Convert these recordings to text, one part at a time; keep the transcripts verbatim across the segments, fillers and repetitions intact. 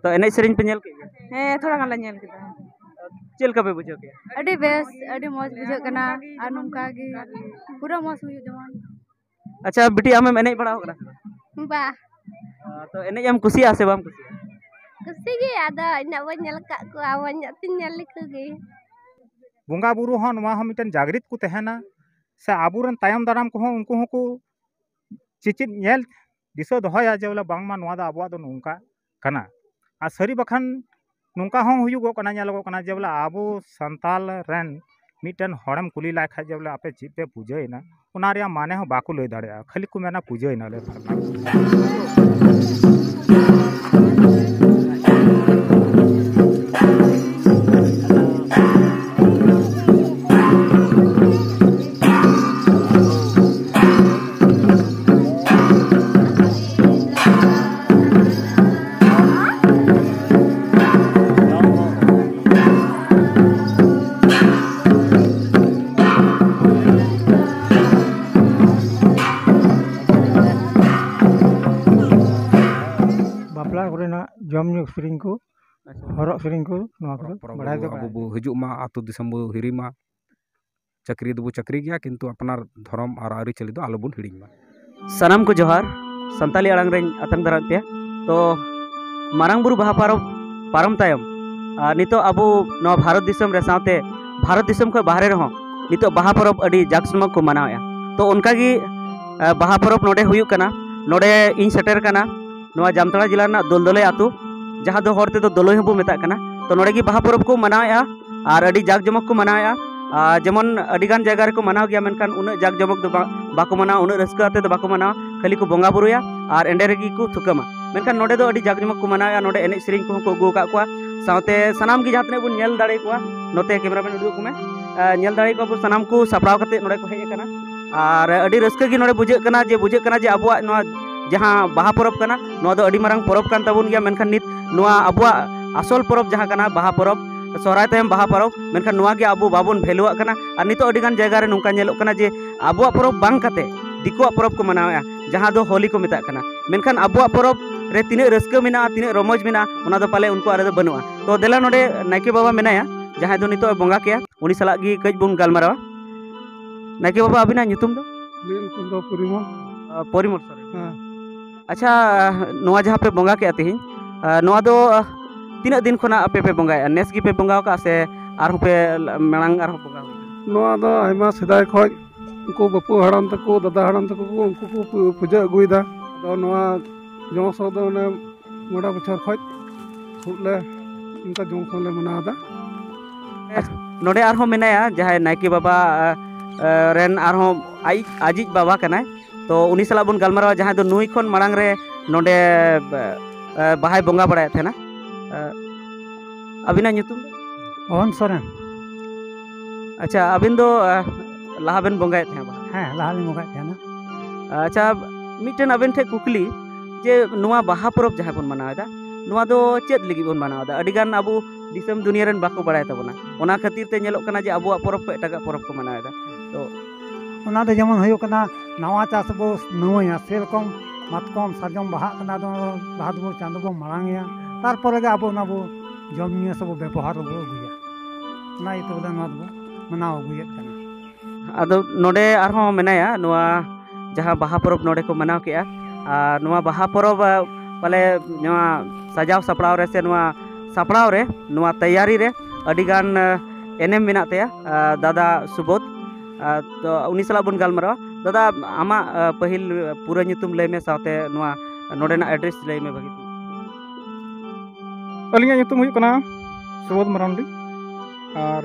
ᱛᱚ, ᱮᱱᱮᱡ ᱥᱮᱨᱮᱧ ᱯᱮ ᱧᱮᱞ ᱠᱮᱫ ᱜᱮᱭᱟ? ᱦᱮᱸ, ᱛᱷᱚᱲᱟ ᱜᱟᱱ ᱞᱮ ᱧᱮᱞ ᱠᱮᱫᱟ᱾ ᱪᱮᱫ ᱞᱮᱠᱟ ᱯᱮ ᱵᱩᱡᱷᱟᱹᱣ ᱠᱮᱫᱟ? ᱟᱹᱰᱤ ᱵᱮᱥ, ᱟᱹᱰᱤ ᱢᱚᱡᱽ ᱵᱩᱡᱷᱟᱹᱜ ᱠᱟᱱᱟ᱾ ᱟᱨ ᱱᱚᱝᱠᱟ ᱜᱮ ᱯᱩᱨᱟᱹ ᱢᱚᱡᱽ ᱦᱩᱭᱩᱜ ᱡᱮᱢᱚᱱ᱾ ᱟᱪᱪᱷᱟ ᱵᱤᱴᱤ, ᱟᱢᱮᱢ ᱮᱱᱮᱡ ᱵᱟᱲᱟ ᱟᱠᱟᱱᱟ ᱥᱮ ᱵᱟᱝ? ᱵᱟ᱾ ᱛᱚ, ᱮᱱᱮᱡ ᱮᱢ ᱠᱩᱥᱤᱭᱟᱜᱼᱟ ᱥᱮ ᱵᱟᱢ ᱠᱩᱥᱤᱭᱟᱜᱼᱟ? ᱠᱩᱥᱤ ᱜᱮ, ᱟᱫᱚ ᱤᱧᱟᱹᱜ ᱵᱟᱹᱧ ᱧᱮᱞ ᱟᱠᱟᱫ ᱠᱚᱣᱟ, ᱢᱚᱡᱽ ᱧᱚᱜ ᱛᱤᱧ ᱧᱮᱞ ᱞᱮᱠᱚ ᱜᱮ᱾ ᱵᱚᱸᱜᱟ ᱵᱩᱨᱩ ᱦᱚᱸ ᱱᱚᱣᱟ ᱦᱚᱸ ᱢᱤᱫᱴᱮᱱ ᱡᱟᱜᱽᱨᱤᱛ ᱠᱚ ᱛᱟᱦᱮᱱᱟ, ᱥᱮ ᱟᱵᱚᱨᱮᱱ ᱛᱟᱭᱚᱢ ᱫᱟᱨᱟᱢ ᱠᱚᱦᱚᱸ ᱩᱱᱠᱩ ᱦᱚᱸᱠᱚ ᱪᱮᱪᱮᱫ ᱧᱮᱞ ᱫᱤᱥᱟᱹ ᱫᱚᱦᱚᱭᱟ ᱡᱮ ᱵᱚᱞᱮ ᱵᱟᱝᱢᱟ ᱱᱚᱣᱟ ᱫᱚ ᱟᱵᱚᱣᱟᱜ ᱫᱚ ᱱᱚᱝᱠᱟ ᱠᱟᱱᱟ᱾ ᱟᱨ ᱥᱟᱹᱨᱤ ᱵᱟᱠᱷᱟᱱ ᱱᱚᱝᱠᱟ ᱦᱚᱸ ᱦᱩᱭᱩᱜᱚᱜ ᱠᱟᱱᱟ, ᱧᱮᱞᱚᱜᱚᱜ ᱠᱟᱱᱟ ᱡᱮ ᱵᱚᱞᱮ ᱟᱵᱚ ᱥᱟᱱᱛᱟᱞ ᱨᱮᱱ ᱢᱤᱫᱴᱮᱱ ᱦᱚᱲᱮᱢ ᱠᱩᱞᱤ ᱞᱟᱭ ᱠᱷᱟᱡ ᱡᱮ ᱵᱚᱞᱮ ᱟᱯᱮ ᱪᱮᱫ ᱯᱮ ᱯᱩᱡᱟᱹᱭᱮᱱᱟ, ᱚᱱᱟ ᱨᱮᱭᱟᱜ ᱢᱟᱱᱮ ᱦᱚᱸ ᱵᱟᱠᱚ ᱞᱟᱹᱭ ᱫᱟᱲᱮᱭᱟᱜᱼᱟ, ᱠᱷᱟᱹᱞᱤ ᱠᱚ ᱢᱮᱱᱟ ᱯᱩᱡᱟᱹᱭᱮᱱᱟᱞᱮ ᱯᱷᱟᱞᱱᱟ᱾ ᱵᱟᱯᱞᱟ ᱠᱚᱨᱮᱱᱟᱜ ᱡᱚᱢ ᱧᱩ ᱥᱮᱨᱮᱧ ᱠᱚ, ᱦᱚᱨᱚᱜ ᱥᱮᱨᱮᱧ ᱠᱚ, ᱱᱚᱣᱟ ᱠᱚᱫᱚ ᱯᱚᱨᱚᱵᱽ ᱵᱟᱲᱟᱭ ᱫᱚ ᱟᱵᱚ ᱵᱟᱲᱟᱭ᱾ ᱵᱚ ᱦᱤᱡᱩᱜ ᱢᱟ, ᱟᱹᱛᱩ ᱫᱤᱥᱚᱢ ᱵᱚ ᱦᱤᱨᱤ ᱢᱟ᱾ ᱪᱟᱹᱠᱨᱤ ᱫᱚᱵᱚ ᱪᱟᱹᱠᱨᱤ ᱜᱮᱭᱟ, ᱠᱤᱱᱛᱩ ᱟᱯᱱᱟᱨ ᱫᱷᱚᱨᱚᱢ ᱟᱨ ᱟᱹᱨᱤᱪᱟᱹᱞᱤ ᱫᱚ ᱟᱞᱚᱵᱚᱱ ᱦᱤᱲᱤᱧ ᱢᱟ᱾ ᱥᱟᱱᱟᱢ ᱠᱚ ᱡᱚᱦᱟᱨ, ᱥᱟᱱᱛᱟᱞᱤ ᱟᱲᱟᱝ ᱨᱮᱧ ᱟᱛᱟᱝ ᱫᱟᱨᱟᱢ ᱯᱮᱭᱟ᱾ ᱛᱚ, ᱢᱟᱨᱟᱝ ᱵᱩᱨᱩ ᱵᱟᱦᱟ ᱯᱚᱨᱚᱵᱽ ᱯᱟᱨᱚᱢ ᱛᱟᱭᱚᱢ, ᱟᱨ ᱱᱤᱛᱚᱜ ᱟᱵᱚ ᱱᱚᱣᱟ ᱵᱷᱟᱨᱚᱛ ᱫᱤᱥᱚᱢ ᱨᱮ ᱥᱟᱶᱛᱮ ᱵᱷᱟᱨᱚᱛ ᱫᱤᱥᱚᱢ ᱠᱷᱚᱱ ᱵᱟᱦᱨᱮ ᱨᱮᱦᱚᱸ ᱱᱤᱛᱚᱜ ᱵᱟᱦᱟ ᱯᱚᱨᱚᱵᱽ ᱟᱹᱰᱤ ᱡᱟᱠ ᱡᱚᱢᱚᱠ ᱠᱚ ᱢᱟᱱᱟᱣᱮᱫᱼᱟ᱾ ᱛᱚ, ᱚᱱᱠᱟᱜᱮ, ᱟᱨ, ᱵᱟᱦᱟ ᱯᱚᱨᱚᱵᱽ ᱱᱚᱰᱮ ᱦᱩᱭᱩᱜ ᱠᱟᱱᱟ᱾ ᱱᱚᱰᱮ ᱤᱧ ᱥᱮᱴᱮᱨ ᱠᱟᱱᱟ, ᱱᱚᱣᱟ ᱡᱟᱢᱛᱟᱲᱟ ᱡᱮᱞᱟ ᱨᱮᱱᱟᱜ ᱫᱳᱞᱫᱳᱞᱟᱹᱭ ᱟᱹᱛᱩ, ᱡᱟᱦᱟᱸ ᱫᱚ ᱦᱚᱲ ᱛᱮᱫᱚ ᱫᱳᱞᱳᱭ ᱦᱚᱸᱵᱚ ᱢᱮᱛᱟᱜ ᱠᱟᱱᱟ᱾ ᱛᱚ, ᱱᱚᱰᱮ ᱜᱮ ᱵᱟᱦᱟ ᱯᱚᱨᱚᱵᱽ ᱠᱚ ᱢᱟᱱᱟᱣᱮᱫᱼᱟ᱾ ᱟᱨ ᱟᱹᱰᱤ ᱡᱟᱠ ᱡᱚᱢᱚᱠ ᱠᱚ ᱢᱟᱱᱟᱣᱮᱫᱼᱟ᱾ ᱟᱨ ᱡᱮᱢᱚᱱ ᱟᱹᱰᱤ ᱜᱟᱱ ᱡᱟᱭᱜᱟ ᱨᱮᱠᱚ ᱢᱟᱱᱟᱣ ᱜᱮᱭᱟ, ᱢᱮᱱᱠᱷᱟᱱ ᱩᱱᱟᱹᱜ ᱡᱟᱠ ᱡᱚᱢᱚᱠ ᱫᱚ ᱵᱟ-, ᱵᱟᱠᱚ ᱢᱟᱱᱟᱣᱟ, ᱩᱱᱟᱹᱜ ᱨᱟᱹᱥᱠᱟᱹ ᱟᱛᱮ ᱫᱚ ᱵᱟᱠᱚ ᱢᱟᱱᱟᱣᱟ, ᱠᱷᱟᱹᱞᱤ ᱠᱚ ᱵᱚᱸᱜᱟ ᱵᱩᱨᱩᱭᱟ ᱟᱨ ᱮᱸᱰᱮ ᱨᱮᱜᱮ ᱠᱚ ᱛᱷᱩᱠᱟᱹᱢᱟ᱾ ᱢᱮᱱᱠᱷᱟᱱ ᱱᱚᱰᱮ ᱫᱚ ᱟᱹᱰᱤ ᱡᱟᱠ ᱡᱚᱢᱚᱠ ᱠᱚ ᱢᱟᱱᱟᱣᱮᱫᱼᱟ, ᱱᱚᱰᱮ ᱮᱱᱮᱡ ᱥᱮᱨᱮᱧ ᱠᱚᱦᱚᱸ ᱠᱚ ᱟᱹᱜᱩ ᱟᱠᱟᱫ ᱠᱚᱣᱟ, ᱥᱟᱶᱛᱮ ᱥᱟᱱᱟᱢ ᱜᱮ ᱡᱟᱦᱟᱸ ᱛᱤᱱᱟᱹᱜ ᱵᱚᱱ ᱧᱮᱞ ᱫᱟᱲᱮ ᱠᱚᱣᱟ, ᱱᱚᱛᱮ ᱠᱮᱢᱨᱟᱢᱮᱱ ᱩᱫᱩᱜ ᱟᱠᱚ ᱢᱮ, ᱟᱨ ᱧᱮᱞ ᱫᱟᱲᱮ ᱠᱚᱣᱟ ᱵᱚᱱ ᱥᱟᱱᱟᱢ ᱠᱚ ᱥᱟᱯᱲᱟᱣ ᱠᱟᱛᱮ ᱱᱚᱰᱮ ᱠᱚ ᱦᱮᱡ ᱟᱠᱟᱱᱟ᱾ ᱟᱨ ᱟᱹᱰᱤ ᱨᱟᱹᱥᱠᱟᱹ ᱜᱮ ᱱᱚᱰᱮ ᱵᱩᱡᱷᱟᱹᱜ ᱠᱟᱱᱟ, ᱡᱮ ᱵᱩᱡᱷᱟᱹᱜ ᱠᱟᱱᱟ ᱡᱮ ᱟᱵᱚᱣᱟᱜ ᱱᱚᱣᱟ ᱡᱟᱦᱟᱸ ᱵᱟᱦᱟ ᱯᱚᱨᱚᱵᱽ ᱠᱟᱱᱟ, ᱱᱚᱣᱟ ᱫᱚ ᱟᱹᱰᱤ ᱢᱟᱨᱟᱝ ᱯᱚᱨᱚᱵᱽ ᱠᱟᱱ ᱛᱟᱵᱚᱱ ᱜᱮᱭᱟ, ᱢᱮᱱᱠᱷᱟᱱ ᱱᱤᱛ ᱱᱚᱣᱟ ᱟᱵᱚᱣᱟᱜ ᱟᱥᱚᱞ ᱯᱚᱨᱚᱵᱽ ᱡᱟᱦᱟᱸ ᱠᱟᱱᱟ ᱵᱟᱦᱟ ᱯᱚᱨᱚᱵᱽ, ᱥᱚᱦᱨᱟᱭ ᱛᱟᱭᱚᱢ ᱵᱟᱦᱟ ᱯᱚᱨᱚᱵᱽ, ᱢᱮᱱᱠᱷᱟᱱ ᱱᱚᱣᱟ ᱜᱮ ᱟᱵᱚ ᱵᱟᱵᱚᱱ ᱵᱷᱮᱞᱩᱣᱟᱜ ᱠᱟᱱᱟ᱾ ᱟᱨ ᱱᱤᱛᱚᱜ ᱟᱹᱰᱤ ᱜᱟᱱ ᱡᱟᱭᱜᱟ ᱨᱮ ᱱᱚᱝᱠᱟ ᱧᱮᱞᱚᱜ ᱠᱟᱱᱟ ᱡᱮ ᱟᱵᱚᱣᱟᱜ ᱯᱚᱨᱚᱵᱽ ᱵᱟᱝ ᱠᱟᱛᱮ ᱫᱤᱠᱩᱣᱟᱜ ᱯᱚᱨᱚᱵᱽ ᱠᱚ ᱢᱟᱱᱟᱣᱮᱫᱼᱟ, ᱡᱟᱦᱟᱸ ᱫᱚ ᱦᱳᱞᱤ ᱠᱚ ᱢᱮᱛᱟᱜ ᱠᱟᱱᱟ, ᱢᱮᱱᱠᱷᱟᱱ ᱟᱵᱚᱣᱟᱜ ᱯᱚᱨᱚᱵᱽ ᱨᱮ ᱛᱤᱱᱟᱹᱜ ᱨᱟᱹᱥᱠᱟᱹ ᱢᱮᱱᱟᱜᱼᱟ, ᱛᱤᱱᱟᱹᱜ ᱨᱚᱢᱚᱡᱽ ᱢᱮᱱᱟᱜᱼᱟ, ᱚᱱᱟ ᱫᱚ ᱯᱟᱞᱮ ᱩᱱᱠᱩᱣᱟᱜ ᱨᱮᱫᱚ ᱵᱟᱹᱱᱩᱜᱼᱟ᱾ ᱛᱚ ᱫᱮᱞᱟ, ᱱᱚᱰᱮ ᱱᱟᱭᱠᱮ ᱵᱟᱵᱟ ᱢᱮᱱᱟᱭᱟ, ᱡᱟᱦᱟᱸᱭ ᱫᱚ ᱱᱤᱛᱚᱜ ᱮ ᱵᱚᱸᱜᱟ ᱠᱮᱜᱼᱟ, ᱩᱱᱤ ᱥᱟᱞᱟᱜ ᱜᱮ ᱠᱟᱹᱡ ᱵᱚᱱ ᱜᱟᱞᱢᱟᱨᱟᱣᱟ᱾ ᱱᱟᱭᱠᱮ ᱵᱟᱵᱟ, ᱟᱹᱵᱤᱱᱟᱜ ᱧᱩᱛᱩᱢ ᱫᱚ? ᱤᱧᱟᱹᱜ ᱧᱩᱛᱩᱢ ᱫᱚ ᱯᱚᱨᱤᱢᱚᱞ᱾ ᱟᱸ, ᱯᱚᱨᱤᱢᱚᱞ ᱥᱚᱨᱮᱱ᱾ ᱦᱮᱸ᱾ ᱟᱪᱪᱷᱟ, ᱱᱚᱣᱟ ᱡᱟᱦᱟᱸ ᱯᱮ ᱵᱚᱸᱜᱟ ᱠᱮᱜᱼᱟ ᱛᱮᱦᱮᱧ, ᱟᱸ, ᱱᱚᱣᱟ ᱫᱚ, ᱟᱸ, ᱛᱤᱱᱟᱹᱜ ᱫᱤᱱ ᱠᱷᱚᱱᱟᱜ ᱟᱯᱮ ᱯᱮ ᱵᱚᱸᱜᱟᱭᱮᱜᱼᱟ? ᱱᱮᱥ ᱜᱮᱯᱮ ᱵᱚᱸᱜᱟ ᱟᱠᱟᱜᱼᱟ ᱥᱮ ᱟᱨᱦᱚᱸ ᱯᱮ ᱢᱟᱲᱟᱝ ᱟᱨᱦᱚᱸ ᱵᱚᱸᱜᱟ ᱦᱩᱭ ᱠᱟᱱᱟ? ᱱᱚᱣᱟ ᱫᱚ ᱟᱭᱢᱟ ᱥᱮᱫᱟᱭ ᱠᱷᱚᱱ ᱩᱱᱠᱩ ᱵᱟᱹᱯᱩ ᱦᱟᱲᱟᱢ ᱛᱟᱠᱚ, ᱫᱟᱫᱟ ᱦᱟᱲᱟᱢ ᱛᱟᱠᱚ ᱠᱚ, ᱩᱱᱠᱩ ᱠᱚ ᱯᱩ-, ᱯᱩᱡᱟᱹ ᱟᱹᱜᱩᱭᱮᱫᱟ᱾ ᱟᱫᱚ ᱱᱚᱣᱟ ᱡᱚᱢ ᱥᱚ ᱫᱚ ᱚᱱᱮ ᱢᱚᱬᱮ ᱵᱚᱪᱷᱚᱨ ᱠᱷᱚᱱ ᱠᱷᱩᱵ ᱞᱮ ᱚᱱᱠᱟ ᱡᱚᱢ ᱥᱚ ᱞᱮ ᱢᱟᱱᱟᱣ ᱮᱫᱟ᱾ ᱱᱚᱰᱮ ᱟᱨᱦᱚᱸ ᱢᱮᱱᱟᱭᱟ ᱡᱟᱦᱟᱸᱭ ᱱᱟᱭᱠᱮ ᱵᱟᱵᱟ, ᱟᱸ, ᱟᱸ, ᱨᱮᱱ ᱟᱨᱦᱚᱸ ᱟᱡ, ᱟᱡᱤᱡ ᱵᱟᱵᱟ ᱠᱟᱱᱟᱭ᱾ ᱛᱚ ᱩᱱᱤ ᱥᱟᱞᱟᱜ ᱵᱚᱱ ᱜᱟᱞᱢᱟᱨᱟᱣᱟ, ᱡᱟᱦᱟᱸᱭ ᱫᱚ ᱱᱩᱭ ᱠᱷᱚᱱ ᱢᱟᱲᱟᱝ ᱨᱮ ᱱᱚᱰᱮ, ᱟᱸ, ᱵᱟᱦᱟᱭ ᱵᱚᱸᱜᱟ ᱵᱟᱲᱟᱭᱮᱫ ᱛᱟᱦᱮᱱᱟ᱾ ᱟᱸ, ᱟᱹᱵᱤᱱᱟᱜ ᱧᱩᱛᱩᱢ ᱫᱚ? ᱯᱚᱣᱚᱱ ᱥᱚᱨᱮᱱ᱾ ᱟᱪᱪᱷᱟ, ᱟᱹᱵᱤᱱ ᱫᱚ, ᱟᱸ, ᱞᱟᱦᱟ ᱵᱮᱱ ᱵᱚᱸᱜᱟᱭᱮᱫ ᱛᱟᱦᱮᱸ ᱵᱟᱝ? ᱦᱮᱸ, ᱞᱟᱦᱟ ᱞᱤᱧ ᱵᱚᱸᱜᱟᱭᱮᱫ ᱛᱟᱦᱮᱱᱟ᱾ ᱟᱪᱪᱷᱟ, ᱢᱤᱫᱴᱮᱱ ᱟᱵᱮᱱ ᱴᱷᱮᱱ ᱠᱩᱠᱞᱤ, ᱡᱮ ᱱᱚᱣᱟ ᱵᱟᱦᱟ ᱯᱚᱨᱚᱵᱽ ᱡᱟᱦᱟᱸ ᱵᱚᱱ ᱢᱟᱱᱟᱣ ᱮᱫᱟ, ᱱᱚᱣᱟ ᱫᱚ ᱪᱮᱫ ᱞᱟᱹᱜᱤᱫ ᱵᱚᱱ ᱢᱟᱱᱟᱣ ᱮᱫᱟ? ᱟᱹᱰᱤ ᱜᱟᱱ ᱟᱵᱚ ᱫᱤᱥᱚᱢ ᱫᱩᱱᱤᱭᱟᱹ ᱨᱮᱱ ᱵᱟᱠᱚ ᱵᱟᱲᱟᱭ ᱛᱟᱵᱚᱱᱟ, ᱚᱱᱟ ᱠᱷᱟᱹᱛᱤᱨ ᱛᱮ ᱧᱮᱞᱚᱜ ᱠᱟᱱᱟ ᱡᱮ ᱟᱵᱚᱣᱟᱜ ᱯᱚᱨᱚᱵᱽ ᱠᱷᱚᱱ ᱮᱴᱟᱜᱟᱜ ᱯᱚᱨᱚᱵᱽ ᱠᱚ ᱢᱟᱱᱟᱣ ᱮᱫᱟ᱾ ᱛᱚ ᱚᱱᱟ ᱫᱚ ᱡᱮᱢᱚᱱ ᱦᱩᱭᱩᱜ ᱠᱟᱱᱟ, ᱱᱟᱣᱟ ᱪᱟᱥ ᱵᱚ ᱱᱟᱹᱣᱟᱹᱭᱟ, ᱥᱮᱨᱚᱠᱚᱢ ᱢᱟᱛᱠᱚᱢ, ᱥᱟᱨᱡᱚᱢ ᱵᱟᱦᱟᱜ ᱠᱟᱱᱟ, ᱟᱫᱚ ᱵᱟᱦᱟ ᱫᱚᱵᱚ ᱪᱟᱸᱫᱚ ᱵᱚ ᱢᱟᱲᱟᱝ ᱮᱭᱟ, ᱛᱟᱨᱯᱚᱨᱮ ᱜᱮ ᱟᱵᱚ ᱚᱱᱟ ᱵᱚ ᱡᱚᱢ ᱧᱩᱭᱟ ᱥᱮ ᱵᱚ ᱵᱮᱵᱚᱦᱟᱨ ᱵᱚ ᱟᱹᱜᱩᱭᱟ᱾ ᱚᱱᱟ ᱤᱭᱟᱹᱛᱮ ᱵᱚᱞᱮ ᱱᱚᱣᱟ ᱫᱚᱵᱚ ᱢᱟᱱᱟᱣ ᱟᱹᱜᱩᱭᱮᱫ ᱠᱟᱱᱟ᱾ ᱟᱫᱚ ᱱᱚᱰᱮ ᱟᱨᱦᱚᱸ ᱢᱮᱱᱟᱭᱟ, ᱱᱚᱣᱟ ᱡᱟᱦᱟᱸ ᱵᱟᱦᱟ ᱯᱚᱨᱚᱵᱽ ᱱᱚᱰᱮ ᱠᱚ ᱢᱟᱱᱟᱣ ᱠᱮᱜᱼᱟ, ᱟᱨ ᱱᱚᱣᱟ ᱵᱟᱦᱟ ᱯᱚᱨᱚᱵᱽ, ᱟ, ᱯᱟᱞᱮ ᱱᱚᱣᱟ ᱥᱟᱡᱟᱣ ᱥᱟᱯᱲᱟᱣ ᱨᱮ ᱥᱮ ᱱᱚᱣᱟ ᱥᱟᱯᱲᱟᱣ ᱨᱮ, ᱱᱚᱣᱟ ᱛᱮᱭᱟᱨᱤ ᱨᱮ ᱟᱹᱰᱤ ᱜᱟᱱ, ᱟ, ᱮᱱᱮᱢ ᱢᱮᱱᱟᱜ ᱛᱟᱭᱟ, ᱟ, ᱫᱟᱫᱟ ᱥᱩᱵᱳᱫᱷ᱾ ᱟ, ᱛᱚ ᱩᱱᱤ ᱥᱟᱞᱟᱜ ᱵᱚᱱ ᱜᱟᱞᱢᱟᱨᱟᱣᱟ᱾ ᱫᱟᱫᱟ, ᱟᱢᱟᱜ, ᱟ, ᱯᱟᱹᱦᱤᱞ ᱯᱩᱨᱟᱹ ᱧᱩᱛᱩᱢ ᱞᱟᱹᱭ ᱢᱮ, ᱥᱟᱶᱛᱮ ᱱᱚᱣᱟ ᱱᱚᱰᱮᱱᱟᱜ ᱮᱰᱨᱮᱥ ᱞᱟᱹᱭ ᱢᱮ ᱵᱷᱟᱹᱜᱤ ᱴᱷᱤᱠ᱾ ᱟᱹᱞᱤᱧᱟᱜ ᱧᱩᱛᱩᱢ ᱦᱩᱭᱩᱜ ᱠᱟᱱᱟ ᱥᱩᱵᱳᱫᱷ ᱢᱟᱨᱟᱱᱰᱤ, ᱟᱨ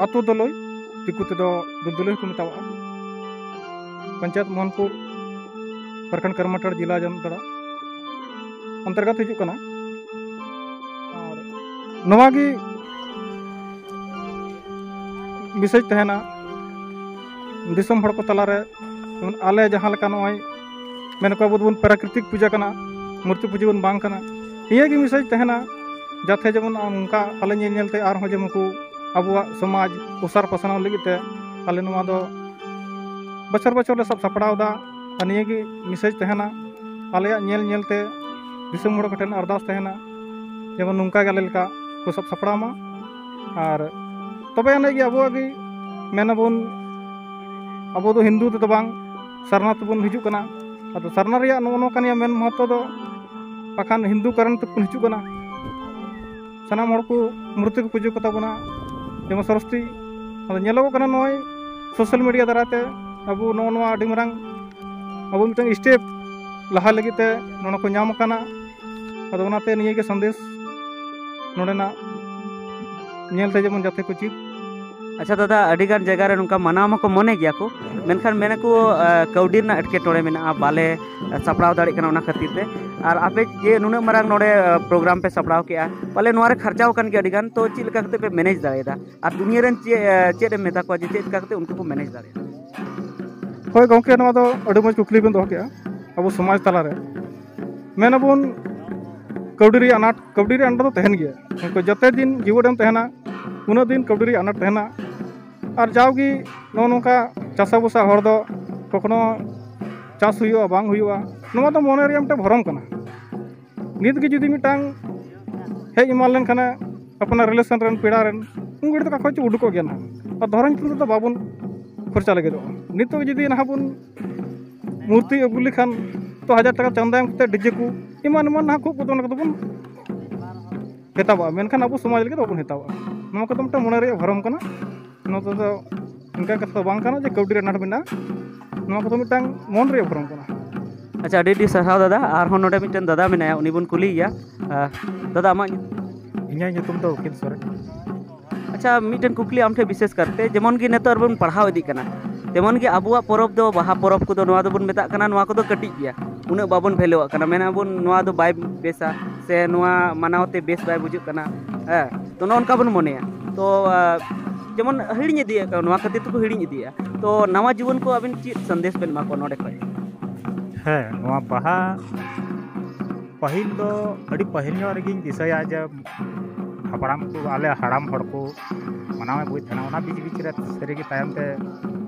ᱟᱹᱛᱩ ᱫᱚᱞᱳᱭ, ᱫᱤᱠᱩ ᱛᱮᱫᱚ ᱫᱩᱞᱫᱩᱞᱳᱭ ᱦᱚᱸᱠᱚ ᱢᱮᱛᱟᱣᱟᱜᱼᱟ, ᱯᱚᱧᱪᱟᱭᱮᱛ ᱢᱳᱦᱚᱱᱯᱩᱨ, ᱯᱨᱚᱠᱷᱚᱸᱰ ᱠᱚᱨᱢᱟᱴᱟᱲ, ᱡᱮᱞᱟ ᱡᱟᱢᱛᱟᱲᱟ᱾ ᱚᱱᱛᱚᱨᱜᱚᱛ ᱦᱤᱡᱩᱜ ᱠᱟᱱᱟ᱾ ᱟᱨ ᱱᱚᱣᱟ ᱜᱮ ᱢᱮᱥᱮᱡᱽ ᱛᱟᱦᱮᱱᱟ ᱫᱤᱥᱚᱢ ᱦᱚᱲ ᱠᱚ ᱛᱟᱞᱟᱨᱮ, ᱡᱮᱢᱚᱱ ᱟᱞᱮ ᱡᱟᱦᱟᱸ ᱞᱮᱠᱟ ᱱᱚᱜᱼᱚᱭ ᱢᱮᱱ ᱠᱚ ᱟᱵᱚ ᱫᱚᱵᱚᱱ ᱯᱨᱟᱠᱨᱤᱛᱤᱠ ᱯᱩᱡᱟᱹ ᱠᱟᱱᱟ, ᱢᱩᱨᱛᱤ ᱯᱩᱡᱟᱹ ᱵᱚᱱ ᱵᱟᱝ ᱠᱟᱱᱟ, ᱱᱤᱭᱟᱹ ᱜᱮ ᱢᱮᱥᱮᱡᱽ ᱛᱟᱦᱮᱱᱟ, ᱡᱟᱛᱮ ᱡᱮᱢᱚᱱ ᱱᱚᱝᱠᱟ ᱟᱞᱮ ᱧᱮᱞ ᱧᱮᱞ ᱛᱮ ᱟᱨᱦᱚᱸ ᱡᱮᱢᱚᱱ ᱠᱚ ᱟᱵᱚᱣᱟᱜ ᱥᱚᱢᱟᱡᱽ ᱚᱥᱟᱨ ᱯᱟᱥᱱᱟᱣ ᱞᱟᱹᱜᱤᱫ ᱛᱮ ᱟᱞᱮ ᱱᱚᱣᱟ ᱫᱚ ᱵᱚᱪᱷᱚᱨ ᱵᱚᱪᱷᱚᱨ ᱞᱮ ᱥᱟᱵ ᱥᱟᱯᱲᱟᱣ ᱮᱫᱟ᱾ ᱟᱨ ᱱᱤᱭᱟᱹ ᱜᱮ ᱢᱮᱥᱮᱡᱽ ᱛᱟᱦᱮᱱᱟ, ᱟᱞᱮᱭᱟᱜ ᱧᱮᱞ ᱧᱮᱞ ᱛᱮ ᱫᱤᱥᱚᱢ ᱦᱚᱲ ᱠᱚᱴᱷᱮᱱ ᱟᱨᱫᱟᱥ ᱛᱟᱦᱮᱱᱟ, ᱡᱮᱢᱚᱱ ᱱᱚᱝᱠᱟ ᱜᱮ ᱟᱞᱮ ᱞᱮᱠᱟ ᱠᱚ ᱥᱟᱵ ᱥᱟᱯᱲᱟᱣ ᱢᱟ᱾ ᱟᱨ ᱛᱚᱵᱮ ᱟᱹᱱᱤᱡ ᱜᱮ ᱟᱵᱚᱣᱟᱜ ᱜᱮ ᱢᱮᱱᱟᱵᱚᱱ, ᱟᱵᱚ ᱫᱚ ᱦᱤᱱᱫᱩ ᱛᱮᱫᱚ ᱵᱟᱝ, ᱥᱟᱨᱱᱟ ᱛᱮᱵᱚᱱ ᱦᱤᱡᱩᱜ ᱠᱟᱱᱟ᱾ ᱟᱫᱚ ᱥᱟᱨᱱᱟ ᱨᱮᱭᱟᱜ ᱱᱚᱜᱼᱚ ᱱᱚᱣᱟ ᱠᱟᱱ ᱜᱮᱭᱟ ᱢᱮᱱ ᱢᱚᱦᱚᱛᱛᱚ ᱫᱚ, ᱵᱟᱠᱷᱟᱱ ᱦᱤᱱᱫᱩ ᱠᱟᱨᱚᱱ ᱛᱮᱵᱚᱱ ᱦᱤᱡᱩᱜ ᱠᱟᱱᱟ᱾ ᱥᱟᱱᱟᱢ ᱦᱚᱲ ᱠᱚ ᱢᱩᱨᱛᱤ ᱠᱚ ᱯᱩᱡᱟᱹ ᱠᱚᱛᱟ ᱵᱚᱱᱟ, ᱡᱮᱢᱚᱱ ᱥᱚᱨᱚᱥᱚᱛᱤ᱾ ᱟᱫᱚ ᱧᱮᱞᱚᱜᱚᱜ ᱠᱟᱱᱟ ᱱᱚᱜᱼᱚᱭ ᱥᱳᱥᱟᱞ ᱢᱤᱰᱤᱭᱟ ᱫᱟᱨᱟᱭ ᱛᱮ ᱟᱵᱚ ᱱᱚᱜᱼᱚ ᱱᱚᱣᱟ ᱟᱹᱰᱤ ᱢᱟᱨᱟᱝ ᱟᱵᱚ ᱢᱤᱫᱴᱟᱝ ᱥᱴᱮᱯ ᱞᱟᱦᱟ ᱞᱟᱹᱜᱤᱫ ᱛᱮ ᱱᱚᱰᱮ ᱠᱚ ᱧᱟᱢ ᱟᱠᱟᱱᱟ᱾ ᱟᱫᱚ ᱚᱱᱟᱛᱮ ᱱᱤᱭᱟᱹ ᱜᱮ ᱥᱟᱸᱫᱮᱥ ᱱᱚᱰᱮᱱᱟᱜ ᱧᱮᱞᱛᱮ ᱡᱮᱢᱚᱱ ᱡᱟᱛᱮ ᱠᱚ ᱪᱮᱫ᱾ ᱟᱪᱪᱷᱟ ᱫᱟᱫᱟ, ᱟᱹᱰᱤ ᱜᱟᱱ ᱡᱟᱭᱜᱟ ᱨᱮ ᱱᱚᱝᱠᱟ ᱢᱟᱱᱟᱣ ᱢᱟᱠᱚ ᱢᱚᱱᱮ ᱜᱮᱭᱟ ᱠᱚ, ᱢᱮᱱᱠᱷᱟᱱ ᱢᱮᱱᱟᱠᱚ, ᱟᱸ, ᱠᱟᱹᱣᱰᱤ ᱨᱮᱱᱟᱜ ᱮᱴᱠᱮᱴᱚᱬᱮ ᱢᱮᱱᱟᱜᱼᱟ, ᱵᱟᱞᱮ ᱥᱟᱯᱲᱟᱣ ᱫᱟᱲᱮᱭᱟᱜ ᱠᱟᱱᱟ᱾ ᱚᱱᱟ ᱠᱷᱟᱹᱛᱤᱨ ᱛᱮ, ᱟᱨ ᱟᱯᱮ ᱡᱮ ᱱᱩᱱᱟᱹᱜ ᱢᱟᱨᱟᱝ ᱱᱚᱰᱮ, ᱟᱸ, ᱯᱨᱳᱜᱨᱟᱢ ᱯᱮ ᱥᱟᱯᱲᱟᱣ ᱠᱮᱜᱼᱟ, ᱯᱟᱞᱮ ᱱᱚᱣᱟ ᱨᱮ ᱠᱷᱚᱨᱪᱟᱣ ᱟᱠᱟᱱ ᱜᱮᱭᱟ ᱟᱹᱰᱤ ᱜᱟᱱ, ᱛᱚ ᱪᱮᱫ ᱞᱮᱠᱟ ᱠᱟᱛᱮ ᱯᱮ ᱢᱮᱱᱮᱡᱽ ᱫᱟᱲᱮᱭᱟᱫᱟ? ᱟᱨ ᱫᱩᱱᱤᱭᱟᱹ ᱨᱮᱱ ᱪᱮᱫ, ᱟᱸ, ᱪᱮᱫ ᱮᱢ ᱢᱮᱛᱟ ᱠᱚᱣᱟ ᱡᱮ ᱪᱮᱫ ᱞᱮᱠᱟ ᱠᱟᱛᱮ ᱩᱱᱠᱩ ᱠᱚ ᱢᱮᱱᱮᱡᱽ ᱫᱟᱲᱮᱭᱟᱜᱼᱟ? ᱦᱳᱭ ᱜᱚᱢᱠᱮ, ᱱᱚᱣᱟ ᱫᱚ ᱟᱹᱰᱤ ᱢᱚᱡᱽ ᱠᱩᱠᱞᱤ ᱵᱮᱱ ᱫᱚᱦᱚ ᱠᱮᱜᱼᱟ᱾ ᱟᱵᱚ ᱥᱚᱢᱟᱡᱽ ᱛᱟᱞᱟᱨᱮ ᱢᱮᱱᱟᱵᱚᱱ ᱠᱟᱹᱣᱰᱤ ᱨᱮᱭᱟᱜ ᱟᱱᱟᱴ, ᱠᱟᱹᱣᱰᱤ ᱨᱮᱭᱟᱜ ᱟᱱᱟᱴ ᱫᱚ ᱛᱟᱦᱮᱱ ᱜᱮᱭᱟ᱾ ᱡᱚᱛᱚ ᱫᱤᱱ ᱡᱤᱣᱮᱫ ᱮᱢ ᱛᱟᱦᱮᱱᱟ, ᱩᱱᱟᱹᱜ ᱫᱤᱱ ᱠᱟᱹᱣᱰᱤ ᱨᱮᱭᱟᱜ ᱟᱱᱟᱴ ᱛᱟᱦᱮᱱᱟ᱾ ᱟᱨ ᱡᱟᱣᱜᱮ ᱱᱚᱜᱼᱚ ᱱᱚᱝᱠᱟ ᱪᱟᱥᱟᱵᱷᱩᱥᱟ ᱦᱚᱲ ᱫᱚ ᱠᱚᱠᱷᱚᱱᱳ ᱪᱟᱥ ᱦᱩᱭᱩᱜᱼᱟ, ᱵᱟᱝ ᱦᱩᱭᱩᱜᱼᱟ, ᱱᱚᱣᱟ ᱫᱚ ᱢᱚᱱᱮ ᱨᱮᱭᱟᱜ ᱢᱤᱫᱴᱮᱱ ᱵᱷᱚᱨᱚᱢ ᱠᱟᱱᱟ᱾ ᱱᱤᱛ ᱜᱮ ᱡᱩᱫᱤ ᱢᱤᱫᱴᱟᱝ ᱦᱮᱡ ᱮᱢᱟᱱ ᱞᱮᱱᱠᱷᱟᱱᱮ ᱟᱯᱱᱟᱨ ᱨᱤᱞᱮᱥᱚᱱ ᱨᱮᱱ, ᱯᱮᱲᱟ ᱨᱮᱱ, ᱩᱱᱠᱩ ᱫᱚ ᱚᱠᱟ ᱠᱷᱚᱱ ᱪᱚ ᱩᱰᱩᱠᱚᱜ ᱜᱮᱭᱟ ᱱᱟᱦᱟᱜ᱾ ᱟᱨ ᱫᱷᱚᱨᱚᱢ ᱧᱩᱛᱩᱢ ᱛᱮᱫᱚ ᱵᱟᱵᱚᱱ ᱠᱷᱚᱨᱪᱟ ᱞᱟᱹᱜᱤᱫᱚᱜᱼᱟ᱾ ᱱᱤᱛᱚᱜ ᱡᱩᱫᱤ ᱱᱟᱦᱟᱜ ᱵᱚᱱ ᱢᱩᱨᱛᱤ ᱟᱹᱜᱩ ᱞᱮᱠᱷᱟᱱ ᱛᱚ ᱦᱟᱡᱟᱨ ᱴᱟᱠᱟ ᱪᱟᱸᱫᱟ ᱮᱢ ᱠᱟᱛᱮ ᱰᱤᱡᱮ ᱠᱚ ᱮᱢᱟᱱ ᱮᱢᱟᱱ ᱱᱟᱦᱟᱜ ᱠᱷᱩᱵ ᱠᱚᱫᱚ ᱚᱱᱟ ᱠᱚᱫᱚ ᱵᱚᱱ ᱦᱮᱛᱟᱣᱟ, ᱢᱮᱱᱠᱷᱟᱱ ᱟᱵᱚ ᱥᱚᱢᱟᱡᱽ ᱞᱟᱹᱜᱤᱫ ᱫᱚ ᱵᱟᱵᱚᱱ ᱦᱮᱛᱟᱣᱟ᱾ ᱱᱚᱣᱟ ᱠᱚᱫᱚ ᱢᱤᱫᱴᱟᱝ ᱢᱚᱱᱮ ᱨᱮᱭᱟᱜ ᱵᱷᱚᱨᱚᱢ ᱠᱟᱱᱟ᱾ ᱱᱚᱣᱟ ᱫᱚ ᱚᱱᱠᱟ ᱠᱟᱛᱷᱟ ᱫᱚ ᱵᱟᱝ ᱠᱟᱱᱟ ᱡᱮ ᱠᱟᱹᱣᱰᱤ ᱨᱮ ᱟᱱᱟᱴ ᱢᱮᱱᱟᱜᱼᱟ, ᱱᱚᱣᱟ ᱠᱚᱫᱚ ᱢᱤᱫᱴᱟᱝ ᱢᱚᱱ ᱨᱮᱭᱟᱜ ᱵᱷᱚᱨᱚᱢ ᱠᱟᱱᱟ᱾ ᱟᱪᱪᱷᱟ, ᱟᱹᱰᱤ ᱟᱹᱰᱤ ᱥᱟᱨᱦᱟᱣ ᱫᱟᱫᱟ᱾ ᱟᱨᱦᱚᱸ ᱱᱚᱰᱮ ᱢᱤᱫᱴᱮᱱ ᱫᱟᱫᱟ ᱢᱮᱱᱟᱭᱟ, ᱩᱱᱤ ᱵᱚᱱ ᱠᱩᱞᱤᱭᱮᱭᱟ᱾ ᱟᱸ, ᱫᱟᱫᱟ, ᱟᱢᱟᱜ ᱧᱩᱛᱩᱢ? ᱤᱧᱟᱹᱜ ᱧᱩᱛᱩᱢ ᱫᱚ ᱩᱠᱤᱞ ᱥᱚᱨᱮᱱ᱾ ᱟᱪᱪᱷᱟ, ᱢᱤᱫᱴᱮᱱ ᱠᱩᱠᱞᱤ ᱟᱢ ᱴᱷᱮᱱ ᱵᱤᱥᱮᱥ ᱠᱟᱨᱛᱮ, ᱡᱮᱢᱚᱱ ᱜᱮ ᱱᱤᱛᱚᱜ ᱨᱮᱵᱚᱱ ᱯᱟᱲᱦᱟᱣ ᱤᱫᱤᱜ ᱠᱟᱱᱟ, ᱛᱮᱢᱚᱱ ᱜᱮ ᱟᱵᱚᱣᱟᱜ ᱯᱚᱨᱚᱵᱽ ᱫᱚ, ᱵᱟᱦᱟ ᱯᱚᱨᱚᱵᱽ ᱠᱚᱫᱚ, ᱱᱚᱣᱟ ᱫᱚᱵᱚᱱ ᱢᱮᱛᱟᱜ ᱠᱟᱱᱟ, ᱱᱚᱣᱟ ᱠᱚᱫᱚ ᱠᱟᱹᱴᱤᱡ ᱜᱮᱭᱟ, ᱩᱱᱟᱹᱜ ᱵᱟᱵᱚᱱ ᱵᱷᱮᱞᱩᱣᱟᱜ ᱠᱟᱱᱟ, ᱢᱮᱱᱟᱵᱚᱱ ᱱᱚᱣᱟ ᱫᱚ ᱵᱟᱭ ᱵᱮᱥᱟ, ᱥᱮ ᱱᱚᱣᱟ ᱢᱟᱱᱟᱣ ᱛᱮ ᱵᱮᱥ ᱵᱟᱭ ᱵᱩᱡᱩᱜ ᱠᱟᱱᱟ, ᱦᱮᱸ, ᱛᱚ ᱱᱚᱜᱼᱚ ᱱᱚᱝᱠᱟ ᱵᱚᱱ ᱢᱚᱱᱮᱭᱟ᱾ ᱛᱚ, ᱟᱸ, ᱡᱮᱢᱚᱱ ᱦᱤᱲᱤᱧ ᱤᱫᱤᱭᱮᱫ ᱠᱟᱱᱟ, ᱱᱚᱣᱟ ᱠᱷᱟᱹᱛᱤᱨ ᱛᱮᱠᱚ ᱦᱤᱲᱤᱧ ᱤᱫᱤᱭᱮᱫᱼᱟ᱾ ᱛᱚ ᱱᱟᱣᱟ ᱡᱩᱣᱟᱹᱱ ᱠᱚ ᱟᱹᱵᱤᱱ ᱪᱮᱫ ᱥᱟᱸᱫᱮᱥ ᱵᱮᱱ ᱮᱢᱟ ᱠᱚᱣᱟ ᱱᱚᱰᱮ ᱠᱷᱚᱱ? ᱦᱮᱸ, ᱱᱚᱣᱟ ᱵᱟᱦᱟ ᱯᱟᱹᱦᱤᱞ ᱫᱚ, ᱟᱹᱰᱤ ᱯᱟᱹᱦᱤᱞ ᱧᱚᱜ ᱨᱮᱜᱮᱧ ᱫᱤᱥᱟᱹᱭᱟ ᱡᱮ ᱦᱟᱯᱲᱟᱢ ᱠᱚ, ᱟᱞᱮ ᱦᱟᱲᱟᱢ ᱦᱚᱲ ᱠᱚ ᱢᱟᱱᱟᱣ ᱟᱹᱜᱩᱭᱮᱫ ᱛᱟᱦᱮᱱᱟ᱾ ᱚᱱᱟ ᱵᱤᱪ ᱵᱤᱪ ᱨᱮ ᱥᱟᱹᱨᱤᱜᱮ ᱛᱟᱭᱚᱢ ᱛᱮ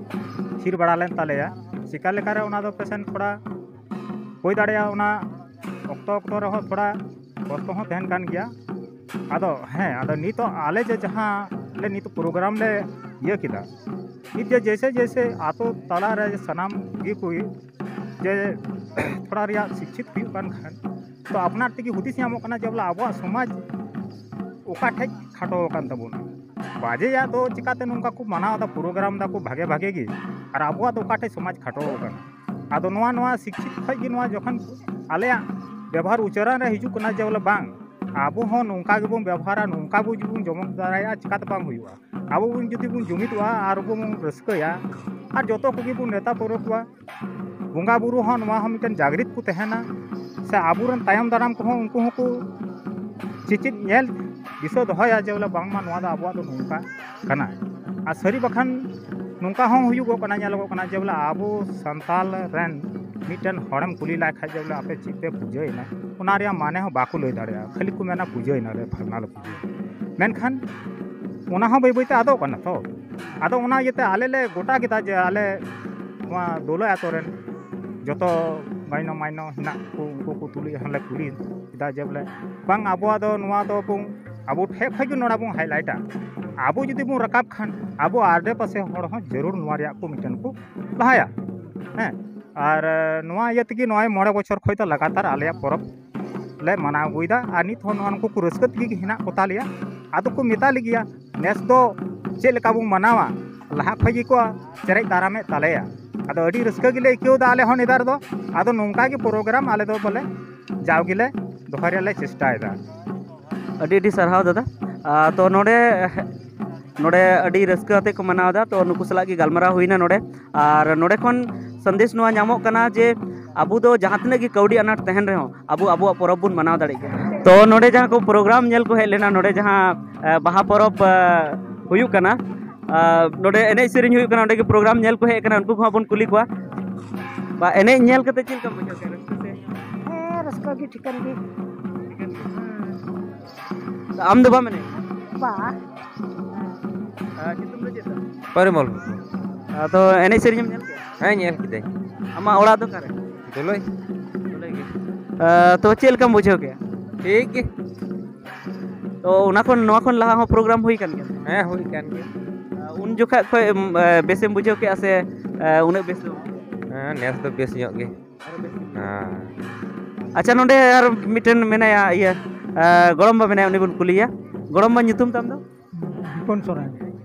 ᱛᱷᱤᱨ ᱵᱟᱲᱟ ᱞᱮᱱ ᱛᱟᱞᱮᱭᱟ᱾ ᱪᱤᱠᱟ ᱞᱮᱠᱟᱨᱮ ᱚᱱᱟ ᱫᱚ ᱯᱮᱥᱮᱱ ᱛᱷᱚᱲᱟ ᱦᱩᱭ ᱫᱟᱲᱮᱭᱟᱜᱼᱟ, ᱚᱱᱟ ᱚᱠᱛᱚ ᱚᱠᱛᱚ ᱨᱮᱦᱚᱸ ᱛᱷᱚᱲᱟ ᱠᱚᱥᱴᱚ ᱦᱚᱸ ᱛᱟᱦᱮᱱ ᱠᱟᱱ ᱜᱮᱭᱟ᱾ ᱟᱫᱚ ᱦᱮᱸ, ᱟᱫᱚ ᱱᱤᱛᱚᱜ ᱟᱞᱮ ᱡᱮ ᱡᱟᱦᱟᱸ ᱞᱮ ᱱᱤᱛᱚᱜ ᱯᱨᱳᱜᱨᱟᱢ ᱞᱮ ᱤᱭᱟᱹ ᱠᱮᱫᱟ, ᱱᱤᱛ ᱡᱮ ᱡᱮᱭᱥᱮ ᱡᱮᱭᱥᱮ ᱟᱛᱳ ᱛᱟᱞᱟᱨᱮ ᱥᱟᱱᱟᱢ ᱜᱮ ᱠᱚ ᱡᱮ ᱛᱷᱚᱲᱟ ᱨᱮᱭᱟᱜ ᱥᱤᱠᱪᱷᱤᱛ ᱦᱩᱭᱩᱜ ᱠᱟᱱ ᱠᱷᱟᱱ, ᱛᱚ ᱟᱯᱱᱟᱨ ᱛᱮᱜᱮ ᱦᱩᱫᱤᱥ ᱧᱟᱢᱚᱜ ᱠᱟᱱᱟ ᱡᱮ ᱵᱚᱞᱮ ᱟᱵᱚᱣᱟᱜ ᱥᱚᱢᱟᱡᱽ ᱚᱠᱟ ᱴᱷᱮᱡ ᱠᱷᱟᱴᱚ ᱟᱠᱟᱱ ᱛᱟᱵᱚᱱᱟ᱾ ᱵᱟᱡᱮᱭᱟᱜ ᱫᱚ ᱪᱤᱠᱟᱛᱮ ᱱᱚᱝᱠᱟ ᱠᱚ ᱢᱟᱱᱟᱣ ᱮᱫᱟ, ᱯᱨᱳᱜᱨᱟᱢ ᱫᱟᱠᱚ ᱵᱷᱟᱜᱮ ᱵᱷᱟᱜᱮ ᱜᱮ, ᱟᱨ ᱟᱵᱚᱣᱟᱜ ᱫᱚ ᱚᱠᱟ ᱴᱷᱮᱡ ᱥᱚᱢᱟᱡᱽ ᱠᱷᱟᱴᱚ ᱟᱠᱟᱱᱟ? ᱟᱫᱚ ᱱᱚᱣᱟ, ᱱᱚᱣᱟ ᱥᱤᱠᱪᱷᱤᱛ ᱠᱷᱚᱡ ᱜᱮ ᱱᱚᱣᱟ ᱡᱚᱠᱷᱚᱱ ᱟᱞᱮᱭᱟᱜ ᱵᱮᱵᱚᱦᱟᱨ ᱩᱪᱟᱹᱨᱟᱱ ᱨᱮ ᱦᱤᱡᱩᱜ ᱠᱟᱱᱟ ᱡᱮ ᱵᱚᱞᱮ ᱵᱟᱝ, ᱟᱵᱚ ᱦᱚᱸ ᱱᱚᱝᱠᱟ ᱜᱮᱵᱚᱱ ᱵᱮᱵᱚᱦᱟᱨᱟ, ᱱᱚᱝᱠᱟ ᱵᱚ ᱡᱩᱫᱤ ᱵᱚᱱ ᱡᱚᱢᱚᱠ ᱫᱟᱲᱮᱭᱟᱜᱼᱟ, ᱪᱤᱠᱟᱛᱮ ᱵᱟᱝ ᱦᱩᱭᱩᱜᱼᱟ? ᱟᱵᱚ ᱵᱚᱱ ᱡᱩᱫᱤ ᱵᱚᱱ ᱡᱩᱢᱤᱫᱚᱜᱼᱟ ᱟᱨ ᱵᱚᱱ ᱨᱟᱹᱥᱠᱟᱹᱭᱟ, ᱟᱨ ᱡᱚᱛᱚ ᱠᱚᱜᱮ ᱵᱚᱱ ᱱᱮᱣᱛᱟ ᱯᱟᱹᱣᱨᱟᱹ ᱠᱚᱣᱟ, ᱵᱚᱸᱜᱟ ᱵᱩᱨᱩ ᱦᱚᱸ ᱱᱚᱣᱟ ᱦᱚᱸ ᱢᱤᱫᱴᱮᱱ ᱡᱟᱜᱽᱨᱤᱛ ᱠᱚ ᱛᱟᱦᱮᱱᱟ, ᱥᱮ ᱟᱵᱚᱨᱮᱱ ᱛᱟᱭᱚᱢ ᱫᱟᱨᱟᱢ ᱠᱚᱦᱚᱸ ᱩᱱᱠᱩ ᱦᱚᱸᱠᱚ ᱪᱮᱪᱮᱫ ᱧᱮᱞ ᱫᱤᱥᱟᱹ ᱫᱚᱦᱚᱭᱟ ᱡᱮ ᱵᱚᱞᱮ ᱵᱟᱝᱢᱟ ᱱᱚᱣᱟ ᱫᱚ ᱟᱵᱚᱣᱟᱜ ᱫᱚ ᱱᱚᱝᱠᱟ ᱠᱟᱱᱟ᱾ ᱟᱨ ᱥᱟᱹᱨᱤ ᱵᱟᱠᱷᱟᱱ ᱱᱚᱝᱠᱟ ᱦᱚᱸ ᱦᱩᱭᱩᱜᱚᱜ ᱠᱟᱱᱟ, ᱧᱮᱞᱚᱜᱚᱜ ᱠᱟᱱᱟ ᱡᱮ ᱵᱚᱞᱮ ᱟᱵᱚ ᱥᱟᱱᱛᱟᱞ ᱨᱮᱱ ᱢᱤᱫᱴᱮᱱ ᱦᱚᱲᱮᱢ ᱠᱩᱞᱤ ᱞᱟᱭ ᱠᱷᱟᱡ ᱡᱮ ᱵᱚᱞᱮ ᱟᱯᱮ ᱪᱮᱫ ᱯᱮ ᱯᱩᱡᱟᱹᱭᱮᱱᱟ, ᱚᱱᱟ ᱨᱮᱭᱟᱜ ᱢᱟᱱᱮ ᱦᱚᱸ ᱵᱟᱠᱚ ᱞᱟᱹᱭ ᱫᱟᱲᱮᱭᱟᱜᱼᱟ, ᱠᱷᱟᱹᱞᱤ ᱠᱚ ᱢᱮᱱᱟ ᱯᱩᱡᱟᱹᱭᱮᱱᱟ ᱞᱮ, ᱯᱷᱟᱞᱱᱟ ᱞᱮ ᱯᱩᱡᱟᱹᱭᱮᱱᱟ᱾ ᱢᱮᱱᱠᱷᱟᱱ ᱚᱱᱟ ᱦᱚᱸ ᱵᱟᱹᱭ ᱵᱟᱹᱭᱛᱮ ᱟᱫᱚᱜ ᱠᱟᱱᱟ ᱛᱚ᱾ ᱟᱫᱚ ᱚᱱᱟ ᱤᱭᱟᱹᱛᱮ ᱟᱞᱮ ᱞᱮ ᱜᱚᱴᱟ ᱠᱮᱫᱟ ᱡᱮ ᱟᱞᱮ ᱱᱚᱣᱟ ᱫᱳᱞᱟᱹᱭ ᱟᱛᱳ ᱨᱮᱱ ᱡᱚᱛᱚ ᱜᱟᱭᱱᱚ ᱢᱟᱭᱱᱚ ᱦᱮᱱᱟᱜ ᱠᱚ, ᱩᱱᱠᱩ ᱠᱚ ᱛᱩᱞᱩᱡ ᱦᱚᱸᱞᱮ ᱠᱩᱞᱤ ᱠᱮᱫᱟ ᱡᱮ ᱵᱚᱞᱮ ᱵᱟᱝ, ᱟᱵᱚᱣᱟᱜ ᱫᱚ ᱱᱚᱣᱟ ᱫᱚ ᱵᱚᱱ, ᱟᱵᱚ ᱴᱷᱮᱡ ᱠᱷᱚᱡ ᱜᱮ ᱱᱚᱰᱮ ᱵᱚᱱ ᱦᱟᱭᱞᱟᱭᱤᱴᱟ᱾ ᱟᱵᱚ ᱡᱩᱫᱤ ᱵᱚᱱ ᱨᱟᱠᱟᱵ ᱠᱷᱟᱱ ᱟᱵᱚ ᱟᱰᱮ ᱯᱟᱥᱮ ᱦᱚᱲ ᱦᱚᱸ ᱡᱟᱹᱨᱩᱲ ᱱᱚᱣᱟ ᱨᱮᱭᱟᱜ ᱠᱚ ᱢᱤᱫᱴᱮᱱ ᱠᱚ ᱞᱟᱦᱟᱭᱟ᱾ ᱦᱮᱸ, ᱟᱨ ᱱᱚᱣᱟ ᱤᱭᱟᱹ ᱛᱮᱜᱮ ᱱᱚᱜᱼᱚᱭ ᱢᱚᱬᱮ ᱵᱚᱪᱷᱚᱨ ᱠᱷᱚᱡ ᱫᱚ ᱞᱟᱜᱟᱛᱟᱨ ᱟᱞᱮᱭᱟᱜ ᱯᱚᱨᱚᱵᱽ ᱞᱮ ᱢᱟᱱᱟᱣ ᱟᱹᱜᱩᱭᱮᱫᱟ᱾ ᱟᱨ ᱱᱤᱛ ᱦᱚᱸ ᱱᱚᱣᱟ ᱱᱩᱠᱩ ᱠᱚ ᱨᱟᱹᱥᱠᱟᱹ ᱛᱮᱜᱮ ᱦᱮᱱᱟᱜ ᱠᱚ ᱛᱟᱞᱮᱭᱟ᱾ ᱟᱫᱚ ᱠᱚ ᱢᱮᱛᱟ ᱞᱮᱜᱮᱭᱟ, ᱱᱮᱥ ᱫᱚ ᱪᱮᱫ ᱞᱮᱠᱟ ᱵᱚᱱ ᱢᱟᱱᱟᱣᱟ, ᱞᱟᱦᱟ ᱠᱷᱚᱡ ᱜᱮᱠᱚ ᱪᱮᱨᱮᱡ ᱫᱟᱨᱟᱢᱮᱫ ᱛᱟᱞᱮᱭᱟ᱾ ᱟᱫᱚ ᱟᱹᱰᱤ ᱨᱟᱹᱥᱠᱟᱹ ᱜᱮᱞᱮ ᱟᱹᱭᱠᱟᱹᱣ ᱮᱫᱟ ᱟᱞᱮ ᱦᱚᱸ ᱱᱮᱛᱟᱨ ᱫᱚ᱾ ᱟᱫᱚ ᱱᱚᱝᱠᱟ ᱜᱮ ᱯᱨᱳᱜᱨᱟᱢ ᱟᱞᱮ ᱫᱚ ᱵᱚᱞᱮ ᱡᱟᱣ ᱜᱮᱞᱮ ᱫᱚᱦᱚᱭ ᱨᱮᱭᱟᱜ ᱞᱮ ᱪᱮᱥᱴᱟᱭᱮᱫᱟ᱾ ᱟᱹᱰᱤ ᱟᱹᱰᱤ ᱥᱟᱨᱦᱟᱣ ᱫᱟᱫᱟ᱾ ᱟᱨ ᱛᱚ ᱱᱚᱰᱮ, ᱱᱚᱰᱮ ᱟᱹᱰᱤ ᱨᱟᱹᱥᱠᱟᱹ ᱟᱛᱮ ᱠᱚ ᱢᱟᱱᱟᱣ ᱮᱫᱟ᱾ ᱛᱚ ᱱᱩᱠᱩ ᱥᱟᱞᱟᱜ ᱜᱮ ᱜᱟᱞᱢᱟᱨᱟᱣ ᱦᱩᱭᱱᱟ ᱱᱚᱰᱮ᱾ ᱟᱨ ᱱᱚᱰᱮ ᱠᱷᱚᱱ ᱥᱟᱸᱫᱮᱥ ᱱᱚᱣᱟ ᱧᱟᱢᱚᱜ ᱠᱟᱱᱟ ᱡᱮ ᱟᱵᱚ ᱫᱚ ᱡᱟᱦᱟᱸ ᱛᱤᱱᱟᱹᱜ ᱜᱮ ᱠᱟᱹᱣᱰᱤ ᱟᱱᱟᱴ ᱛᱟᱦᱮᱱ ᱨᱮᱦᱚᱸ, ᱟᱵᱚ ᱟᱵᱚᱣᱟᱜ ᱯᱚᱨᱚᱵᱽ ᱵᱚᱱ ᱢᱟᱱᱟᱣ ᱫᱟᱲᱮᱭᱟᱜ ᱜᱮᱭᱟ᱾ ᱛᱚ ᱱᱚᱰᱮ ᱡᱟᱦᱟᱸ ᱠᱚ ᱯᱨᱳᱜᱨᱟᱢ ᱧᱮᱞ ᱠᱚ ᱦᱮᱡ ᱞᱮᱱᱟ, ᱱᱚᱰᱮ ᱡᱟᱦᱟᱸ, ᱮ, ᱵᱟᱦᱟ ᱯᱚᱨᱚᱵᱽ, ᱮ, ᱦᱩᱭᱩᱜ ᱠᱟᱱᱟ, ᱟᱨ ᱱᱚᱰᱮ ᱮᱱᱮᱡ ᱥᱮᱨᱮᱧ ᱦᱩᱭᱩᱜ ᱠᱟᱱᱟ, ᱚᱸᱰᱮ ᱜᱮ ᱯᱨᱳᱜᱨᱟᱢ ᱧᱮᱞ ᱠᱚ ᱦᱮᱡ ᱟᱠᱟᱱᱟ, ᱩᱱᱠᱩ ᱠᱚᱦᱚᱸ ᱵᱚᱱ ᱠᱩᱞᱤ ᱠᱚᱣᱟ᱾ ᱵᱟ, ᱮᱱᱮᱡ ᱧᱮᱞ ᱠᱟᱛᱮ ᱪᱮᱫ ᱞᱮᱠᱟᱢ ᱵᱩᱡᱷᱟᱹᱣ ᱠᱮᱫᱟ? ᱨᱟᱹᱥᱠᱟᱹ ᱥᱮ? ᱦᱮᱸ, ᱨᱟᱹᱥᱠᱟᱹ ᱜᱮ ᱴᱷᱤᱠᱟᱹᱱ ᱜᱮ᱾ ᱟᱢ ᱫᱚ ᱵᱟᱢ ᱮᱱᱮᱡ? ᱵᱟ᱾ ᱟᱨ ᱧᱩᱛᱩᱢ ᱫᱚ ᱪᱮᱫ ᱛᱟᱢ? ᱯᱚᱨᱤᱢᱚᱞ ᱢᱩᱨᱢᱩ᱾ ᱟᱫᱚ ᱮᱱᱮᱡ ᱥᱮᱨᱮᱧ ᱮᱢ ᱧᱮᱞ ᱠᱮᱫᱟ? ᱦᱮᱸ, ᱧᱮᱞ ᱠᱤᱫᱟᱹᱧ᱾ ᱟᱢᱟᱜ ᱚᱲᱟᱜ ᱫᱚ ᱚᱠᱟᱨᱮ? ᱫᱩᱞᱟᱹᱭ᱾ ᱫᱩᱞᱟᱹᱭ ᱜᱮ᱾ ᱛᱚ ᱪᱮᱫ ᱞᱮᱠᱟᱢ ᱵᱩᱡᱷᱟᱹᱣ ᱠᱮᱫᱟ? ᱴᱷᱤᱠ ᱜᱮ᱾ ᱛᱚ ᱚᱱᱟ ᱠᱷᱚᱱ, ᱱᱚᱣᱟ ᱠᱷᱚᱱ ᱞᱟᱦᱟ ᱦᱚᱸ ᱯᱨᱳᱜᱨᱟᱢ ᱦᱩᱭ ᱠᱟᱱ ᱜᱮᱭᱟ? ᱦᱮᱸ, ᱦᱩᱭ ᱠᱟᱱ ᱜᱮᱭᱟ᱾ ᱩᱱ ᱡᱚᱠᱷᱟᱡ ᱠᱷᱚᱡ ᱮᱢ, ᱮ, ᱵᱮᱥᱮᱢ ᱵᱩᱡᱷᱟᱹᱣ ᱠᱮᱫᱼᱟ ᱥᱮ, ᱮ, ᱩᱱᱟᱹᱜ ᱵᱮᱥ ᱫᱚ ᱵᱟᱝ? ᱦᱮᱸ, ᱱᱮᱥ ᱫᱚ ᱵᱮᱥ ᱧᱚᱜ ᱜᱮ᱾ ᱦᱮᱸ᱾ ᱟᱪᱪᱷᱟ, ᱱᱚᱰᱮ ᱟᱨ ᱢᱤᱫᱴᱮᱱ ᱢᱮᱱᱟᱭᱟ, ᱤᱭᱟᱹ, ᱮ, ᱜᱚᱲᱚᱢᱵᱟ ᱢᱮᱱᱟᱭᱟ, ᱩᱱᱤ ᱵᱚᱱ ᱠᱩᱞᱤᱭᱟ᱾ ᱜᱚᱲᱚᱢᱵᱟ, ᱧᱩᱛᱩᱢ ᱛᱟᱢ ᱫᱚ? ᱵᱤᱯᱚᱱ ᱥᱚᱨᱮᱱ᱾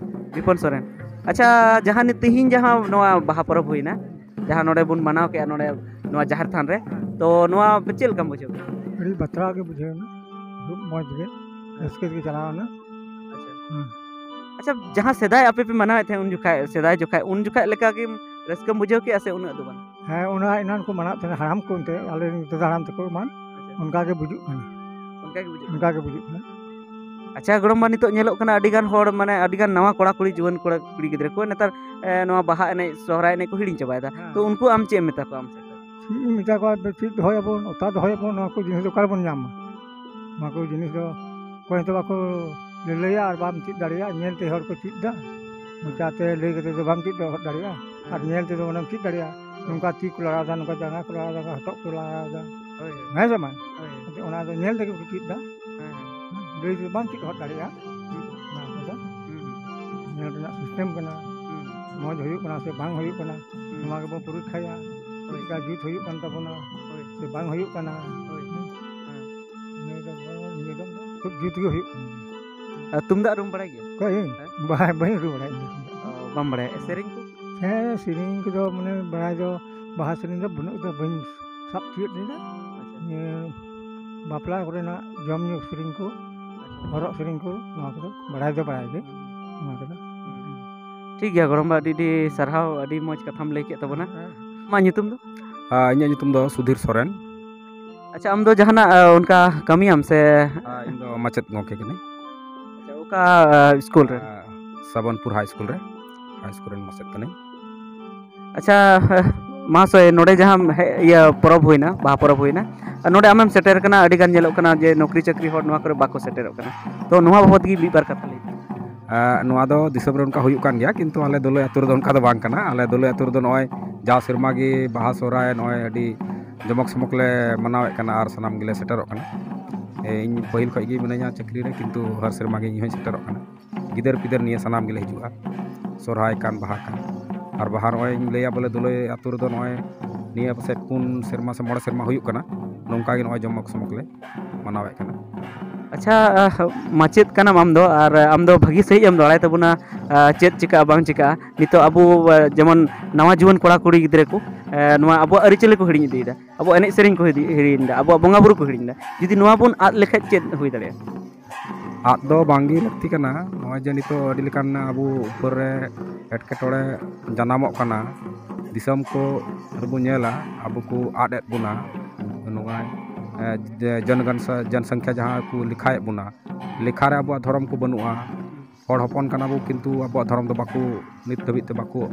ᱵᱤᱯᱚᱱ ᱥᱚᱨᱮᱱ᱾ ᱟᱪᱪᱷᱟ, ᱡᱟᱦᱟᱸ ᱱᱤ-, ᱛᱤᱦᱤᱧ ᱡᱟᱦᱟᱸ ᱱᱚᱣᱟ ᱵᱟᱦᱟ ᱯᱚᱨᱚᱵᱽ ᱦᱩᱭᱱᱟ, ᱡᱟᱦᱟᱸ ᱱᱚᱰᱮ ᱵᱚᱱ ᱢᱟᱱᱟᱣ ᱠᱮᱜᱼᱟ, ᱱᱚᱰᱮ ᱱᱚᱣᱟ ᱡᱟᱦᱮᱨ ᱛᱷᱟᱱ ᱨᱮ, ᱛᱚ ᱱᱚᱣᱟ ᱪᱮᱫ ᱞᱮᱠᱟᱢ ᱵᱩᱡᱷᱟᱹᱣ ᱠᱮᱫᱟ? ᱟᱹᱰᱤ ᱵᱟᱛᱨᱟᱣ ᱜᱮ ᱵᱩᱡᱷᱟᱹᱣ ᱮᱱᱟ, ᱠᱷᱩᱵ ᱢᱚᱡᱽ ᱜᱮ, ᱨᱟᱹᱥᱠᱟᱹ ᱜᱮ ᱪᱟᱞᱟᱣ ᱮᱱᱟ᱾ ᱟᱪᱪᱷᱟ᱾ ᱦᱩᱸ᱾ ᱟᱪᱪᱷᱟ, ᱡᱟᱦᱟᱸ ᱥᱮᱫᱟᱭ ᱟᱯᱮ ᱯᱮ ᱢᱟᱱᱟᱣᱮᱫ ᱛᱟᱦᱮᱸᱫ ᱩᱱ ᱡᱚᱠᱷᱟᱡ, ᱥᱮᱫᱟᱭ ᱡᱚᱠᱷᱟᱡ, ᱩᱱ ᱡᱚᱠᱷᱟᱡ ᱞᱮᱠᱟ ᱜᱮᱢ ᱨᱟᱹᱥᱠᱟᱹᱢ ᱵᱩᱡᱷᱟᱹᱣ ᱠᱮᱜᱼᱟ ᱥᱮ ᱩᱱᱟᱹᱜ ᱫᱚ ᱵᱟᱝ? ᱦᱮᱸ, ᱚᱱᱟ ᱮᱱᱟᱱ ᱠᱚ ᱢᱟᱱᱟᱣᱮᱫ ᱛᱟᱦᱮᱸᱫ ᱦᱟᱲᱟᱢ ᱠᱚ, ᱮᱱᱛᱮ ᱟᱞᱮ ᱨᱮᱱ ᱫᱟᱫᱟ ᱦᱟᱲᱟᱢ ᱛᱟᱠᱚ ᱮᱢᱟᱱ, ᱟᱪᱪᱷᱟ᱾ ᱚᱱᱠᱟ ᱜᱮ ᱵᱩᱡᱩᱜ ᱠᱟᱱᱟ᱾ ᱚᱱᱠᱟ ᱜᱮ ᱵᱩᱡᱩᱜ ᱠᱟᱱᱟ᱾ ᱚᱱᱠᱟ ᱜᱮ ᱵᱩᱡᱩᱜ ᱠᱟᱱᱟ᱾ ᱟᱪᱪᱷᱟ, ᱜᱚᱲᱚᱢᱵᱟ, ᱱᱤᱛᱚᱜ ᱧᱮᱞᱚᱜ ᱠᱟᱱᱟ ᱟᱹᱰᱤ ᱜᱟᱱ ᱦᱚᱲ, ᱢᱟᱱᱮ ᱟᱹᱰᱤ ᱜᱟᱱ ᱱᱟᱣᱟ ᱠᱚᱲᱟ ᱠᱩᱲᱤ, ᱡᱩᱣᱟᱹᱱ ᱠᱚᱲᱟ ᱠᱩᱲᱤ ᱜᱤᱫᱽᱨᱟᱹ ᱠᱚ ᱱᱮᱛᱟᱨ, ᱮ, ᱱᱚᱣᱟ ᱵᱟᱦᱟ ᱮᱱᱮᱡ, ᱥᱚᱦᱨᱟᱭ ᱮᱱᱮᱡ ᱠᱚ ᱦᱤᱲᱤᱧ ᱪᱟᱵᱟᱭᱮᱫᱟ᱾ ᱦᱮᱸ᱾ ᱛᱚ ᱩᱱᱠᱩ ᱟᱢ ᱪᱮᱫ ᱮᱢ ᱢᱮᱛᱟ ᱠᱚᱣᱟ ᱟᱢ ᱥᱮᱫ ᱠᱷᱚᱱ? ᱪᱮᱫ ᱤᱧ ᱢᱮᱛᱟ ᱠᱚᱣᱟ, ᱟᱫᱚ ᱪᱮᱫ ᱫᱚᱦᱚᱭᱟᱵᱚᱱ, ᱚᱛᱟ ᱫᱚᱦᱚᱭᱟᱵᱚᱱ, ᱱᱚᱣᱟ ᱠᱚ ᱡᱤᱱᱤᱥ ᱫᱚ ᱚᱠᱟ ᱨᱮᱵᱚᱱ ᱧᱟᱢᱟ? ᱱᱚᱣᱟ ᱠᱚ ᱡᱤᱱᱤᱥ ᱫᱚ ᱚᱠᱚᱭ ᱦᱚᱸᱛᱚ ᱵᱟᱠᱚ ᱞᱟᱹᱞᱟᱹᱭᱟ ᱟᱨ ᱵᱟᱢ ᱪᱮᱫ ᱫᱟᱲᱮᱭᱟᱜᱼᱟ᱾ ᱧᱮᱞ ᱛᱮ ᱦᱚᱲ ᱠᱚ ᱪᱮᱫ ᱫᱟ, ᱢᱚᱪᱟ ᱛᱮ ᱞᱟᱹᱭ ᱠᱟᱛᱮ ᱫᱚ ᱵᱟᱢ ᱪᱮᱫ ᱫᱟᱲᱮᱭᱟᱜᱼᱟ, ᱟᱨ ᱧᱮᱞ ᱛᱮᱫᱚ ᱚᱱᱟᱢ ᱪᱮᱫ ᱫᱟᱲᱮᱭᱟᱜᱼᱟ᱾ ᱱᱚᱝᱠᱟ ᱛᱤ ᱠᱚ ᱞᱟᱲᱟᱣ ᱮᱫᱟ, ᱱᱚᱝᱠᱟ ᱡᱟᱸᱜᱟ ᱠᱚ ᱞᱟᱲᱟᱣ ᱮᱫᱟ, ᱦᱚᱴᱚᱜ ᱠᱚ ᱞᱟᱲᱟᱣ ᱮᱫᱟ, ᱦᱳᱭ, ᱦᱳᱭ᱾ ᱦᱮᱸ ᱥᱮ ᱵᱟᱝ? ᱦᱳᱭ᱾ ᱟᱫᱚ ᱚᱱᱟ ᱫᱚ ᱧᱮᱞ ᱛᱮᱜᱮ ᱠᱚ ᱪᱮᱫ ᱫᱟ᱾ ᱦᱮᱸ, ᱦᱮᱸ᱾ ᱞᱟᱹᱭ ᱛᱮᱫᱚ ᱵᱟᱢ ᱪᱮᱫ ᱦᱚᱫ ᱫᱟᱲᱮᱭᱟᱜᱼᱟ᱾ ᱦᱩᱸ᱾ ᱚᱱᱟ ᱠᱚᱫᱚ ᱦᱩᱸ, ᱦᱩᱸ᱾ ᱧᱮᱞ ᱨᱮᱱᱟᱜ ᱥᱤᱥᱴᱮᱢ ᱠᱟᱱᱟ᱾ ᱦᱩᱸ᱾ ᱢᱚᱡᱽ ᱦᱩᱭᱩᱜ ᱠᱟᱱᱟ ᱥᱮ ᱵᱟᱝ ᱦᱩᱭᱩᱜ ᱠᱟᱱᱟ, ᱦᱩᱸ᱾ ᱱᱚᱣᱟ ᱜᱮᱵᱚᱱ ᱯᱚᱨᱤᱠᱠᱷᱟᱭᱟ᱾ ᱦᱳᱭ᱾ ᱪᱮᱫ ᱞᱮᱠᱟ ᱡᱩᱛ ᱦᱩᱭᱩᱜ ᱠᱟᱱ ᱛᱟᱵᱚᱱᱟ, ᱦᱳᱭ᱾ ᱥᱮ ᱵᱟᱝ ᱦᱩᱭᱩᱜ ᱠᱟᱱᱟ᱾ ᱦᱳᱭ᱾ ᱦᱮᱸ᱾ ᱦᱮᱸ᱾ ᱱᱤᱭᱟᱹ ᱫᱚ, ᱱᱤᱭᱟᱹ ᱫᱚ ᱠᱷᱩᱵ ᱡᱩᱛ ᱜᱮ ᱦᱩᱭᱩᱜ ᱠᱟᱱᱟ᱾ ᱟᱨ ᱛᱩᱢᱫᱟᱜ ᱨᱩᱢ ᱵᱟᱲᱟᱭ ᱜᱮᱭᱟ? ᱚᱠᱚᱭ? ᱤᱧ? ᱦᱮᱸ? ᱵᱟᱭ, ᱵᱟᱹᱧ ᱨᱩ ᱵᱟᱲᱟᱭᱟ ᱤᱧ ᱫᱚ ᱛᱩᱢᱫᱟᱜ᱾ ᱚ, ᱵᱟᱢ ᱵᱟᱲᱟᱭᱟ? ᱥᱮᱨᱮᱧ ᱠᱚ? ᱦᱮᱸ, ᱥᱮᱨᱮᱧ ᱠᱚᱫᱚ ᱢᱟᱱᱮ ᱵᱟᱲᱟᱭ ᱫᱚ, ᱵᱟᱦᱟ ᱥᱮᱨᱮᱧ ᱫᱚ ᱵᱟᱹᱱᱩᱜ ᱫᱚ, ᱵᱟᱹᱧ ᱥᱟᱵ ᱛᱤᱭᱳᱜ ᱞᱮᱫᱟ᱾ ᱟᱪᱪᱷᱟ᱾ ᱱᱤᱭᱟᱹ ᱵᱟᱯᱞᱟ ᱠᱚᱨᱮᱱᱟᱜ ᱡᱚᱢ ᱧᱩ ᱥᱮᱨᱮᱧ ᱠᱚ, ᱟᱪᱪᱷᱟ᱾ ᱦᱚᱨᱚᱜ ᱥᱮᱨᱮᱧ ᱠᱚ, ᱱᱚᱣᱟ ᱠᱚᱫᱚ ᱵᱟᱲᱟᱭ ᱫᱚ ᱵᱟᱲᱟᱭ ᱜᱮ, ᱱᱚᱣᱟ ᱠᱚᱫᱚ᱾ ᱴᱷᱤᱠ ᱜᱮᱭᱟ ᱜᱚᱲᱚᱢᱵᱟ, ᱟᱹᱰᱤ ᱟᱹᱰᱤ ᱥᱟᱨᱦᱟᱣ, ᱟᱹᱰᱤ ᱢᱚᱡᱽ ᱠᱟᱛᱷᱟᱢ ᱞᱟᱹᱭ ᱠᱮᱫ ᱛᱟᱵᱚᱱᱟ᱾ ᱦᱮᱸ᱾ ᱟᱢᱟᱜ ᱧᱩᱛᱩᱢ ᱫᱚ? ᱟᱨ ᱤᱧᱟᱹᱜ ᱧᱩᱛᱩᱢ ᱫᱚ ᱥᱩᱫᱷᱤᱨ ᱥᱚᱨᱮᱱ᱾ ᱟᱪᱪᱷᱟ, ᱟᱢ ᱫᱚ ᱡᱟᱦᱟᱱᱟᱜ, ᱟ, ᱚᱱᱠᱟ ᱠᱟᱹᱢᱤᱭᱟᱢ ᱥᱮ? ᱟᱨ ᱤᱧ ᱫᱚ ᱢᱟᱪᱮᱫ ᱜᱚᱢᱠᱮ ᱠᱟᱹᱱᱟᱹᱧ᱾ ᱟᱪᱪᱷᱟ, ᱚᱠᱟ, ᱟ, ᱥᱠᱩᱞ ᱨᱮ? ᱟᱨ ᱥᱟᱵᱚᱱᱯᱩᱨ ᱦᱟᱭ ᱥᱠᱩᱞ ᱨᱮ, ᱦᱟᱭ ᱥᱠᱩᱞ ᱨᱮᱱ ᱢᱟᱪᱮᱫ ᱠᱟᱹᱱᱟᱹᱧ᱾ ᱟᱪᱪᱷᱟ, ᱢᱟᱦᱟᱥᱚᱭ, ᱱᱚᱰᱮ ᱡᱟᱦᱟᱸ ᱦᱮᱡ, ᱤᱭᱟᱹ, ᱯᱚᱨᱚᱵᱽ ᱦᱩᱭᱱᱟ, ᱵᱟᱦᱟ ᱯᱚᱨᱚᱵᱽ ᱦᱩᱭᱱᱟ, ᱟᱨ ᱱᱚᱰᱮ ᱟᱢᱮᱢ ᱥᱮᱴᱮᱨ ᱠᱟᱱᱟ, ᱟᱹᱰᱤ ᱜᱟᱱ ᱧᱮᱞᱚᱜ ᱠᱟᱱᱟ ᱡᱮ ᱱᱚᱠᱨᱤ ᱪᱟᱹᱠᱨᱤ ᱦᱚᱲ ᱱᱚᱣᱟ ᱠᱚᱨᱮ ᱵᱟᱠᱚ ᱥᱮᱴᱮᱨᱚᱜ ᱠᱟᱱᱟ, ᱛᱚ ᱱᱚᱣᱟ ᱵᱟᱵᱚᱫ ᱜᱮ ᱢᱤᱫ ᱵᱟᱨ ᱠᱟᱛᱷᱟ ᱞᱟᱹᱭ ᱢᱮ᱾ ᱟᱸ, ᱱᱚᱣᱟ ᱫᱚ ᱫᱤᱥᱚᱢ ᱨᱮ ᱚᱱᱠᱟ ᱦᱩᱭᱩᱜ ᱠᱟᱱ ᱜᱮᱭᱟ, ᱠᱤᱱᱛᱩ ᱟᱞᱮ ᱫᱟᱹᱞᱟᱹᱭ ᱟᱹᱛᱩ ᱨᱮᱫᱚ ᱚᱱᱠᱟ ᱫᱚ ᱵᱟᱝ ᱠᱟᱱᱟ᱾ ᱟᱞᱮ ᱫᱟᱹᱞᱟᱹᱭ ᱟᱹᱛᱩ ᱨᱮᱫᱚ ᱱᱚᱜᱼᱚᱭ ᱡᱟᱣ ᱥᱮᱨᱢᱟ ᱜᱮ ᱵᱟᱦᱟ ᱥᱚᱦᱨᱟᱭ ᱱᱚᱜᱼᱚᱭ ᱟᱹᱰᱤ ᱡᱚᱢᱚᱠ ᱥᱚᱢᱚᱠ ᱞᱮ ᱢᱟᱱᱟᱣᱮᱫ ᱠᱟᱱᱟ ᱟᱨ ᱥᱟᱱᱟᱢ ᱜᱮᱞᱮ ᱥᱮᱴᱮᱨᱚᱜ ᱠᱟᱱᱟ᱾ ᱮ, ᱤᱧ ᱯᱟᱹᱦᱤᱞ ᱠᱷᱚᱱ ᱜᱮ ᱢᱤᱱᱟᱹᱧᱟ ᱪᱟᱹᱠᱨᱤ ᱨᱮ, ᱠᱤᱱᱛᱩ ᱦᱟᱨ ᱥᱮᱨᱢᱟ ᱜᱮ ᱤᱧ ᱦᱚᱸᱧ ᱥᱮᱴᱮᱨᱚᱜ ᱠᱟᱱᱟ᱾ ᱜᱤᱫᱟᱹᱨ ᱯᱤᱫᱟᱹᱨ ᱱᱤᱭᱟᱹ ᱥᱟᱱᱟᱢ ᱜᱮᱞᱮ ᱦᱤᱡᱩᱜᱼᱟ, ᱥᱚᱨᱦᱟᱭ ᱠᱟᱱ, ᱵᱟᱦᱟ ᱠᱟᱱ᱾ ᱟᱨ ᱵᱟᱦᱟ ᱱᱚᱜᱼᱚᱭ ᱤᱧ ᱞᱟᱹᱭᱟ ᱵᱚᱞᱮ ᱫᱩᱞᱟᱹᱭ ᱟᱹᱛᱩ ᱨᱮᱫᱚ ᱱᱚᱜᱼᱚᱭ ᱱᱤᱭᱟᱹ ᱯᱟᱥᱮᱡ ᱯᱩᱱ ᱥᱮᱨᱢᱟ ᱥᱮ ᱢᱚᱬᱮ ᱥᱮᱨᱢᱟ ᱦᱩᱭᱩᱜ ᱠᱟᱱᱟ, ᱱᱚᱝᱠᱟ ᱜᱮ ᱱᱚᱜᱼᱚᱭ ᱡᱚᱢᱚᱠ ᱥᱚᱢᱚᱠ ᱞᱮ ᱢᱟᱱᱟᱣᱮᱫ ᱠᱟᱱᱟ᱾ ᱟᱪᱪᱷᱟ, ᱟᱦ, ᱢᱟᱪᱮᱫ ᱠᱟᱱᱟᱢ ᱟᱢ ᱫᱚ, ᱟᱨ ᱟᱢ ᱫᱚ ᱵᱷᱟᱹᱜᱤ ᱥᱟᱺᱦᱤᱡ ᱮᱢ ᱵᱟᱲᱟᱭ ᱛᱟᱵᱚᱱᱟ, ᱟᱦ, ᱪᱮᱫ ᱪᱤᱠᱟᱹᱜᱼᱟ ᱵᱟᱝ ᱪᱤᱠᱟᱹᱜᱼᱟ᱾ ᱱᱤᱛᱚᱜ ᱟᱵᱚ, ᱟᱦ, ᱡᱮᱢᱚᱱ ᱱᱟᱣᱟ ᱡᱩᱣᱟᱹᱱ ᱠᱚᱲᱟ ᱠᱩᱲᱤ ᱜᱤᱫᱽᱨᱟᱹ ᱠᱚ, ᱟᱦ, ᱱᱚᱣᱟ ᱟᱵᱚᱣᱟᱜ ᱟᱹᱨᱤᱪᱟᱹᱞᱤ ᱠᱚ ᱦᱤᱲᱤᱧ ᱤᱫᱤᱭᱮᱫᱟ, ᱟᱵᱚᱣᱟᱜ ᱮᱱᱮᱡ ᱥᱮᱨᱮᱧ ᱠᱚ ᱦᱤᱲᱤᱧ ᱮᱫᱟ, ᱟᱵᱚᱣᱟᱜ ᱵᱚᱸᱜᱟ ᱵᱩᱨᱩ ᱠᱚ ᱦᱤᱲᱤᱧ ᱮᱫᱟ᱾ ᱡᱩᱫᱤ ᱱᱚᱣᱟ ᱵᱚᱱ ᱟᱫ ᱞᱮᱠᱷᱟᱡ ᱪᱮᱫ ᱦᱩᱭ ᱫᱟᱲᱮᱭᱟᱜᱼᱟ? ᱟᱫ ᱫᱚ ᱵᱟᱝᱜᱮ ᱞᱟᱹᱠᱛᱤ ᱠᱟᱱᱟ᱾ ᱱᱚᱜᱼᱚᱭ ᱡᱮ ᱱᱤᱛᱚᱜ ᱟᱹᱰᱤ ᱞᱮᱠᱟᱱ ᱟᱵᱚ ᱩᱯᱚᱨ ᱨᱮ ᱮᱴᱠᱮᱴᱚᱬᱮ ᱡᱟᱱᱟᱢᱚᱜ ᱠᱟᱱᱟ, ᱫᱤᱥᱚᱢ ᱠᱚ ᱨᱮᱵᱚ ᱧᱮᱞᱟ, ᱟᱵᱚ ᱠᱚ ᱟᱫ ᱮᱫ ᱵᱚᱱᱟ᱾ ᱱᱚᱜᱼᱚᱭ, ᱮ, ᱡᱮ ᱡᱚᱱᱜᱚᱱᱥᱟ-, ᱡᱚᱱᱥᱚᱝᱠᱷᱟ ᱡᱟᱦᱟᱸ ᱠᱚ ᱞᱮᱠᱷᱟᱭᱮᱫ ᱵᱚᱱᱟ, ᱞᱮᱠᱷᱟ ᱨᱮ ᱟᱵᱚᱣᱟᱜ ᱫᱷᱚᱨᱚᱢ ᱠᱚ ᱵᱟᱹᱱᱩᱜᱼᱟ᱾ ᱦᱚᱲ ᱦᱚᱯᱚᱱ ᱠᱟᱱᱟ ᱵᱚ, ᱠᱤᱱᱛᱩ ᱟᱵᱚᱣᱟᱜ ᱫᱷᱚᱨᱚᱢ ᱫᱚ ᱵᱟᱠᱚ, ᱱᱤᱛ ᱫᱷᱟᱹᱵᱤᱡ ᱛᱮ ᱵᱟᱠᱚ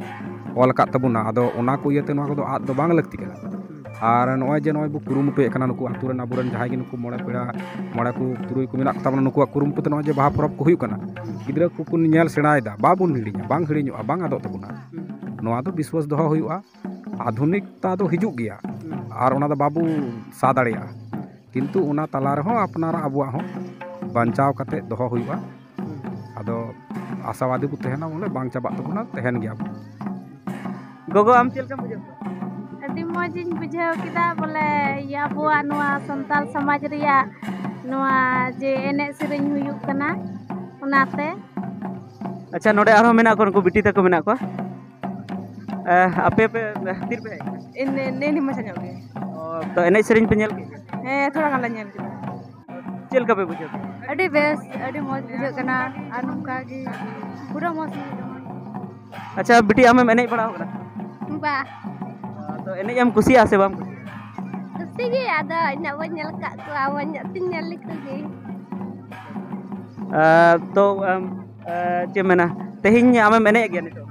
ᱚᱞ ᱟᱠᱟᱫ ᱛᱟᱵᱚᱱᱟ᱾ ᱟᱫᱚ ᱚᱱᱟ ᱠᱚ ᱤᱭᱟᱹᱛᱮ ᱱᱚᱣᱟ ᱠᱚᱫᱚ ᱟᱫ ᱫᱚ ᱵᱟᱝ ᱞᱟᱹᱠᱛᱤ ᱠᱟᱱᱟ᱾ ᱟᱨ ᱱᱚᱜᱼᱚᱭ ᱡᱮ ᱱᱚᱜᱼᱚᱭ ᱵᱚ ᱠᱩᱨᱩᱢᱩᱴᱩᱭᱮᱫ ᱠᱟᱱᱟ, ᱱᱩᱠᱩ ᱟᱛᱳ ᱨᱮᱱ ᱟᱵᱚᱨᱮᱱ ᱡᱟᱦᱟᱸᱭ ᱜᱮ ᱱᱩᱠᱩ ᱢᱚᱬᱮ ᱯᱮᱲᱟ, ᱢᱚᱬᱮ ᱠᱚ ᱛᱩᱨᱩᱭ ᱠᱚ ᱢᱮᱱᱟᱜ ᱠᱚ ᱛᱟᱵᱚᱱᱟ, ᱱᱩᱠᱩᱣᱟᱜ ᱠᱩᱨᱩᱢᱩᱴᱩ ᱛᱮ ᱱᱚᱜᱼᱚᱭ ᱡᱮ ᱵᱟᱦᱟ ᱯᱚᱨᱚᱵᱽ ᱠᱚ ᱦᱩᱭᱩᱜ ᱠᱟᱱᱟ, ᱜᱤᱫᱽᱨᱟᱹ ᱠᱚᱠᱚ ᱧᱮᱞ ᱥᱮᱬᱟᱭᱮᱫᱟ, ᱵᱟᱵᱚᱱ ᱦᱤᱲᱤᱧᱟ, ᱵᱟᱝ ᱦᱤᱲᱤᱧᱚᱜᱼᱟ, ᱵᱟᱝ ᱟᱫᱚᱜ ᱛᱟᱵᱚᱱᱟ᱾ ᱱᱚᱣᱟ ᱫᱚ ᱵᱤᱥᱣᱟᱥ ᱫᱚᱦᱚ ᱦᱩᱭᱩᱜᱼᱟ᱾ ᱟᱫᱷᱩᱱᱤᱠᱛᱟ ᱫᱚ ᱦᱤᱡᱩᱜ ᱜᱮᱭᱟ, ᱟᱨ ᱚᱱᱟ ᱫᱚ ᱵᱟᱵᱚ ᱥᱟ ᱫᱟᱲᱮᱭᱟᱜᱼᱟ, ᱠᱤᱱᱛᱩ ᱚᱱᱟ ᱛᱟᱞᱟ ᱨᱮᱦᱚᱸ ᱟᱯᱱᱟᱨᱟᱜ ᱟᱵᱚᱣᱟᱜ ᱦᱚᱸ ᱵᱟᱧᱪᱟᱣ ᱠᱟᱛᱮ ᱫᱚᱦᱚ ᱦᱩᱭᱩᱜᱼᱟ᱾ ᱟᱫᱚ ᱟᱥᱟᱵᱟᱫᱤ ᱵᱚ ᱛᱟᱦᱮᱱᱟ, ᱵᱚᱞᱮ ᱵᱟᱝ ᱪᱟᱵᱟᱜ ᱛᱟᱵᱚᱱᱟ, ᱛᱟᱦᱮᱱ ᱜᱮᱭᱟ ᱵᱚ᱾ ᱜᱚᱜᱚ, ᱟᱢ ᱪᱮᱫ ᱞᱮᱠᱟᱢ ᱵᱩᱡᱷᱟᱹᱣ ᱠᱮᱫᱟ? ᱟᱹᱰᱤ ᱢᱚᱡᱽ ᱤᱧ ᱵᱩᱡᱷᱟᱹᱣ ᱠᱮᱫᱟ, ᱵᱚᱞᱮ ᱤᱭᱟᱹ ᱟᱵᱚᱣᱟᱜ ᱱᱚᱣᱟ ᱥᱟᱱᱛᱟᱞ ᱥᱚᱢᱟᱡᱽ ᱨᱮᱭᱟᱜ ᱱᱚᱣᱟ ᱡᱮ ᱮᱱᱮᱡ ᱥᱮᱨᱮᱧ ᱦᱩᱭᱩᱜ ᱠᱟᱱᱟ, ᱚᱱᱟᱛᱮ᱾ ᱟᱪᱪᱷᱟ, ᱱᱚᱰᱮ ᱟᱨᱦᱚᱸ ᱢᱮᱱᱟᱜ ᱠᱚᱣᱟ, ᱱᱩᱠᱩ ᱵᱤᱴᱤ ᱛᱟᱠᱚ ᱢᱮᱱᱟᱜ ᱠᱚᱣᱟ᱾ ᱮ, ᱟᱯᱮ ᱯᱮ, ᱛᱤᱨ ᱯᱮ ᱦᱮᱡ ᱮᱱᱟ? ᱮᱱᱮ-, ᱱᱮᱜᱼᱮ ᱱᱤᱭᱟᱹ ᱢᱟᱪᱷᱟ ᱧᱚᱜ ᱜᱮ᱾ ᱚ, ᱛᱚ ᱮᱱᱮᱡ ᱥᱮᱨᱮᱧ ᱯᱮ ᱧᱮᱞ ᱠᱮᱫ ᱜᱮᱭᱟ? ᱦᱮᱸ, ᱛᱷᱚᱲᱟ ᱜᱟᱱ ᱞᱮ ᱧᱮᱞ ᱠᱮᱫᱟ᱾ ᱪᱮᱫ ᱞᱮᱠᱟ ᱯᱮ ᱵᱩᱡᱷᱟᱹᱣ ᱠᱮᱫᱟ? ᱟᱹᱰᱤ ᱵᱮᱥ, ᱟᱹᱰᱤ ᱢᱚᱡᱽ ᱵᱩᱡᱷᱟᱹᱜ ᱠᱟᱱᱟ᱾ ᱟᱨ ᱱᱚᱝᱠᱟ ᱜᱮ ᱯᱩᱨᱟᱹ ᱢᱚᱡᱽ ᱦᱩᱭᱩᱜ ᱛᱟᱢᱟ᱾ ᱟᱪᱪᱷᱟ ᱵᱤᱴᱤ, ᱟᱢᱮᱢ ᱮᱱᱮᱡ ᱵᱟᱲᱟ ᱟᱠᱟᱫᱟ? ᱵᱟ᱾ ᱛᱚ ᱮᱱᱮᱡ ᱮᱢ ᱠᱩᱥᱤᱭᱟᱜᱼᱟ ᱥᱮ ᱵᱟᱢ ᱠᱩᱥᱤᱭᱟᱜᱼᱟ? ᱠᱩᱥᱤ ᱜᱮ, ᱟᱫᱚ ᱤᱱᱟᱹᱜ ᱵᱟᱹᱧ ᱧᱮᱞ ᱟᱠᱟᱫ ᱠᱚᱣᱟ, ᱢᱚᱡᱽ ᱧᱚᱜ ᱛᱤᱧ ᱧᱮᱞ ᱞᱮᱠᱚ ᱜᱮ᱾ ᱟᱨ ᱛᱚ, ᱟᱢ, ᱟᱨ ᱪᱮᱫ ᱮᱢ ᱢᱮᱱᱟ, ᱛᱮᱦᱮᱧ ᱟᱢᱮᱢ ᱮᱱᱮᱡ ᱜᱮᱭᱟ ᱱᱤᱛᱚᱜ?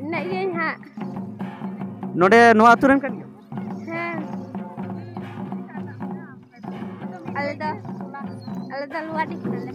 ᱮᱱᱮᱡ ᱜᱤᱭᱟᱹᱧ ᱦᱟᱸᱜ᱾ ᱱᱚᱰᱮ ᱱᱚᱣᱟ ᱟᱹᱛᱩ ᱨᱮᱱ ᱠᱟᱱ ᱜᱮᱭᱟᱢ? ᱦᱮᱸ᱾ ᱟᱞᱮ ᱫᱚ, ᱟᱞᱮ ᱫᱚ ᱞᱩᱣᱟᱰᱤ ᱠᱟᱱᱟᱞᱮ᱾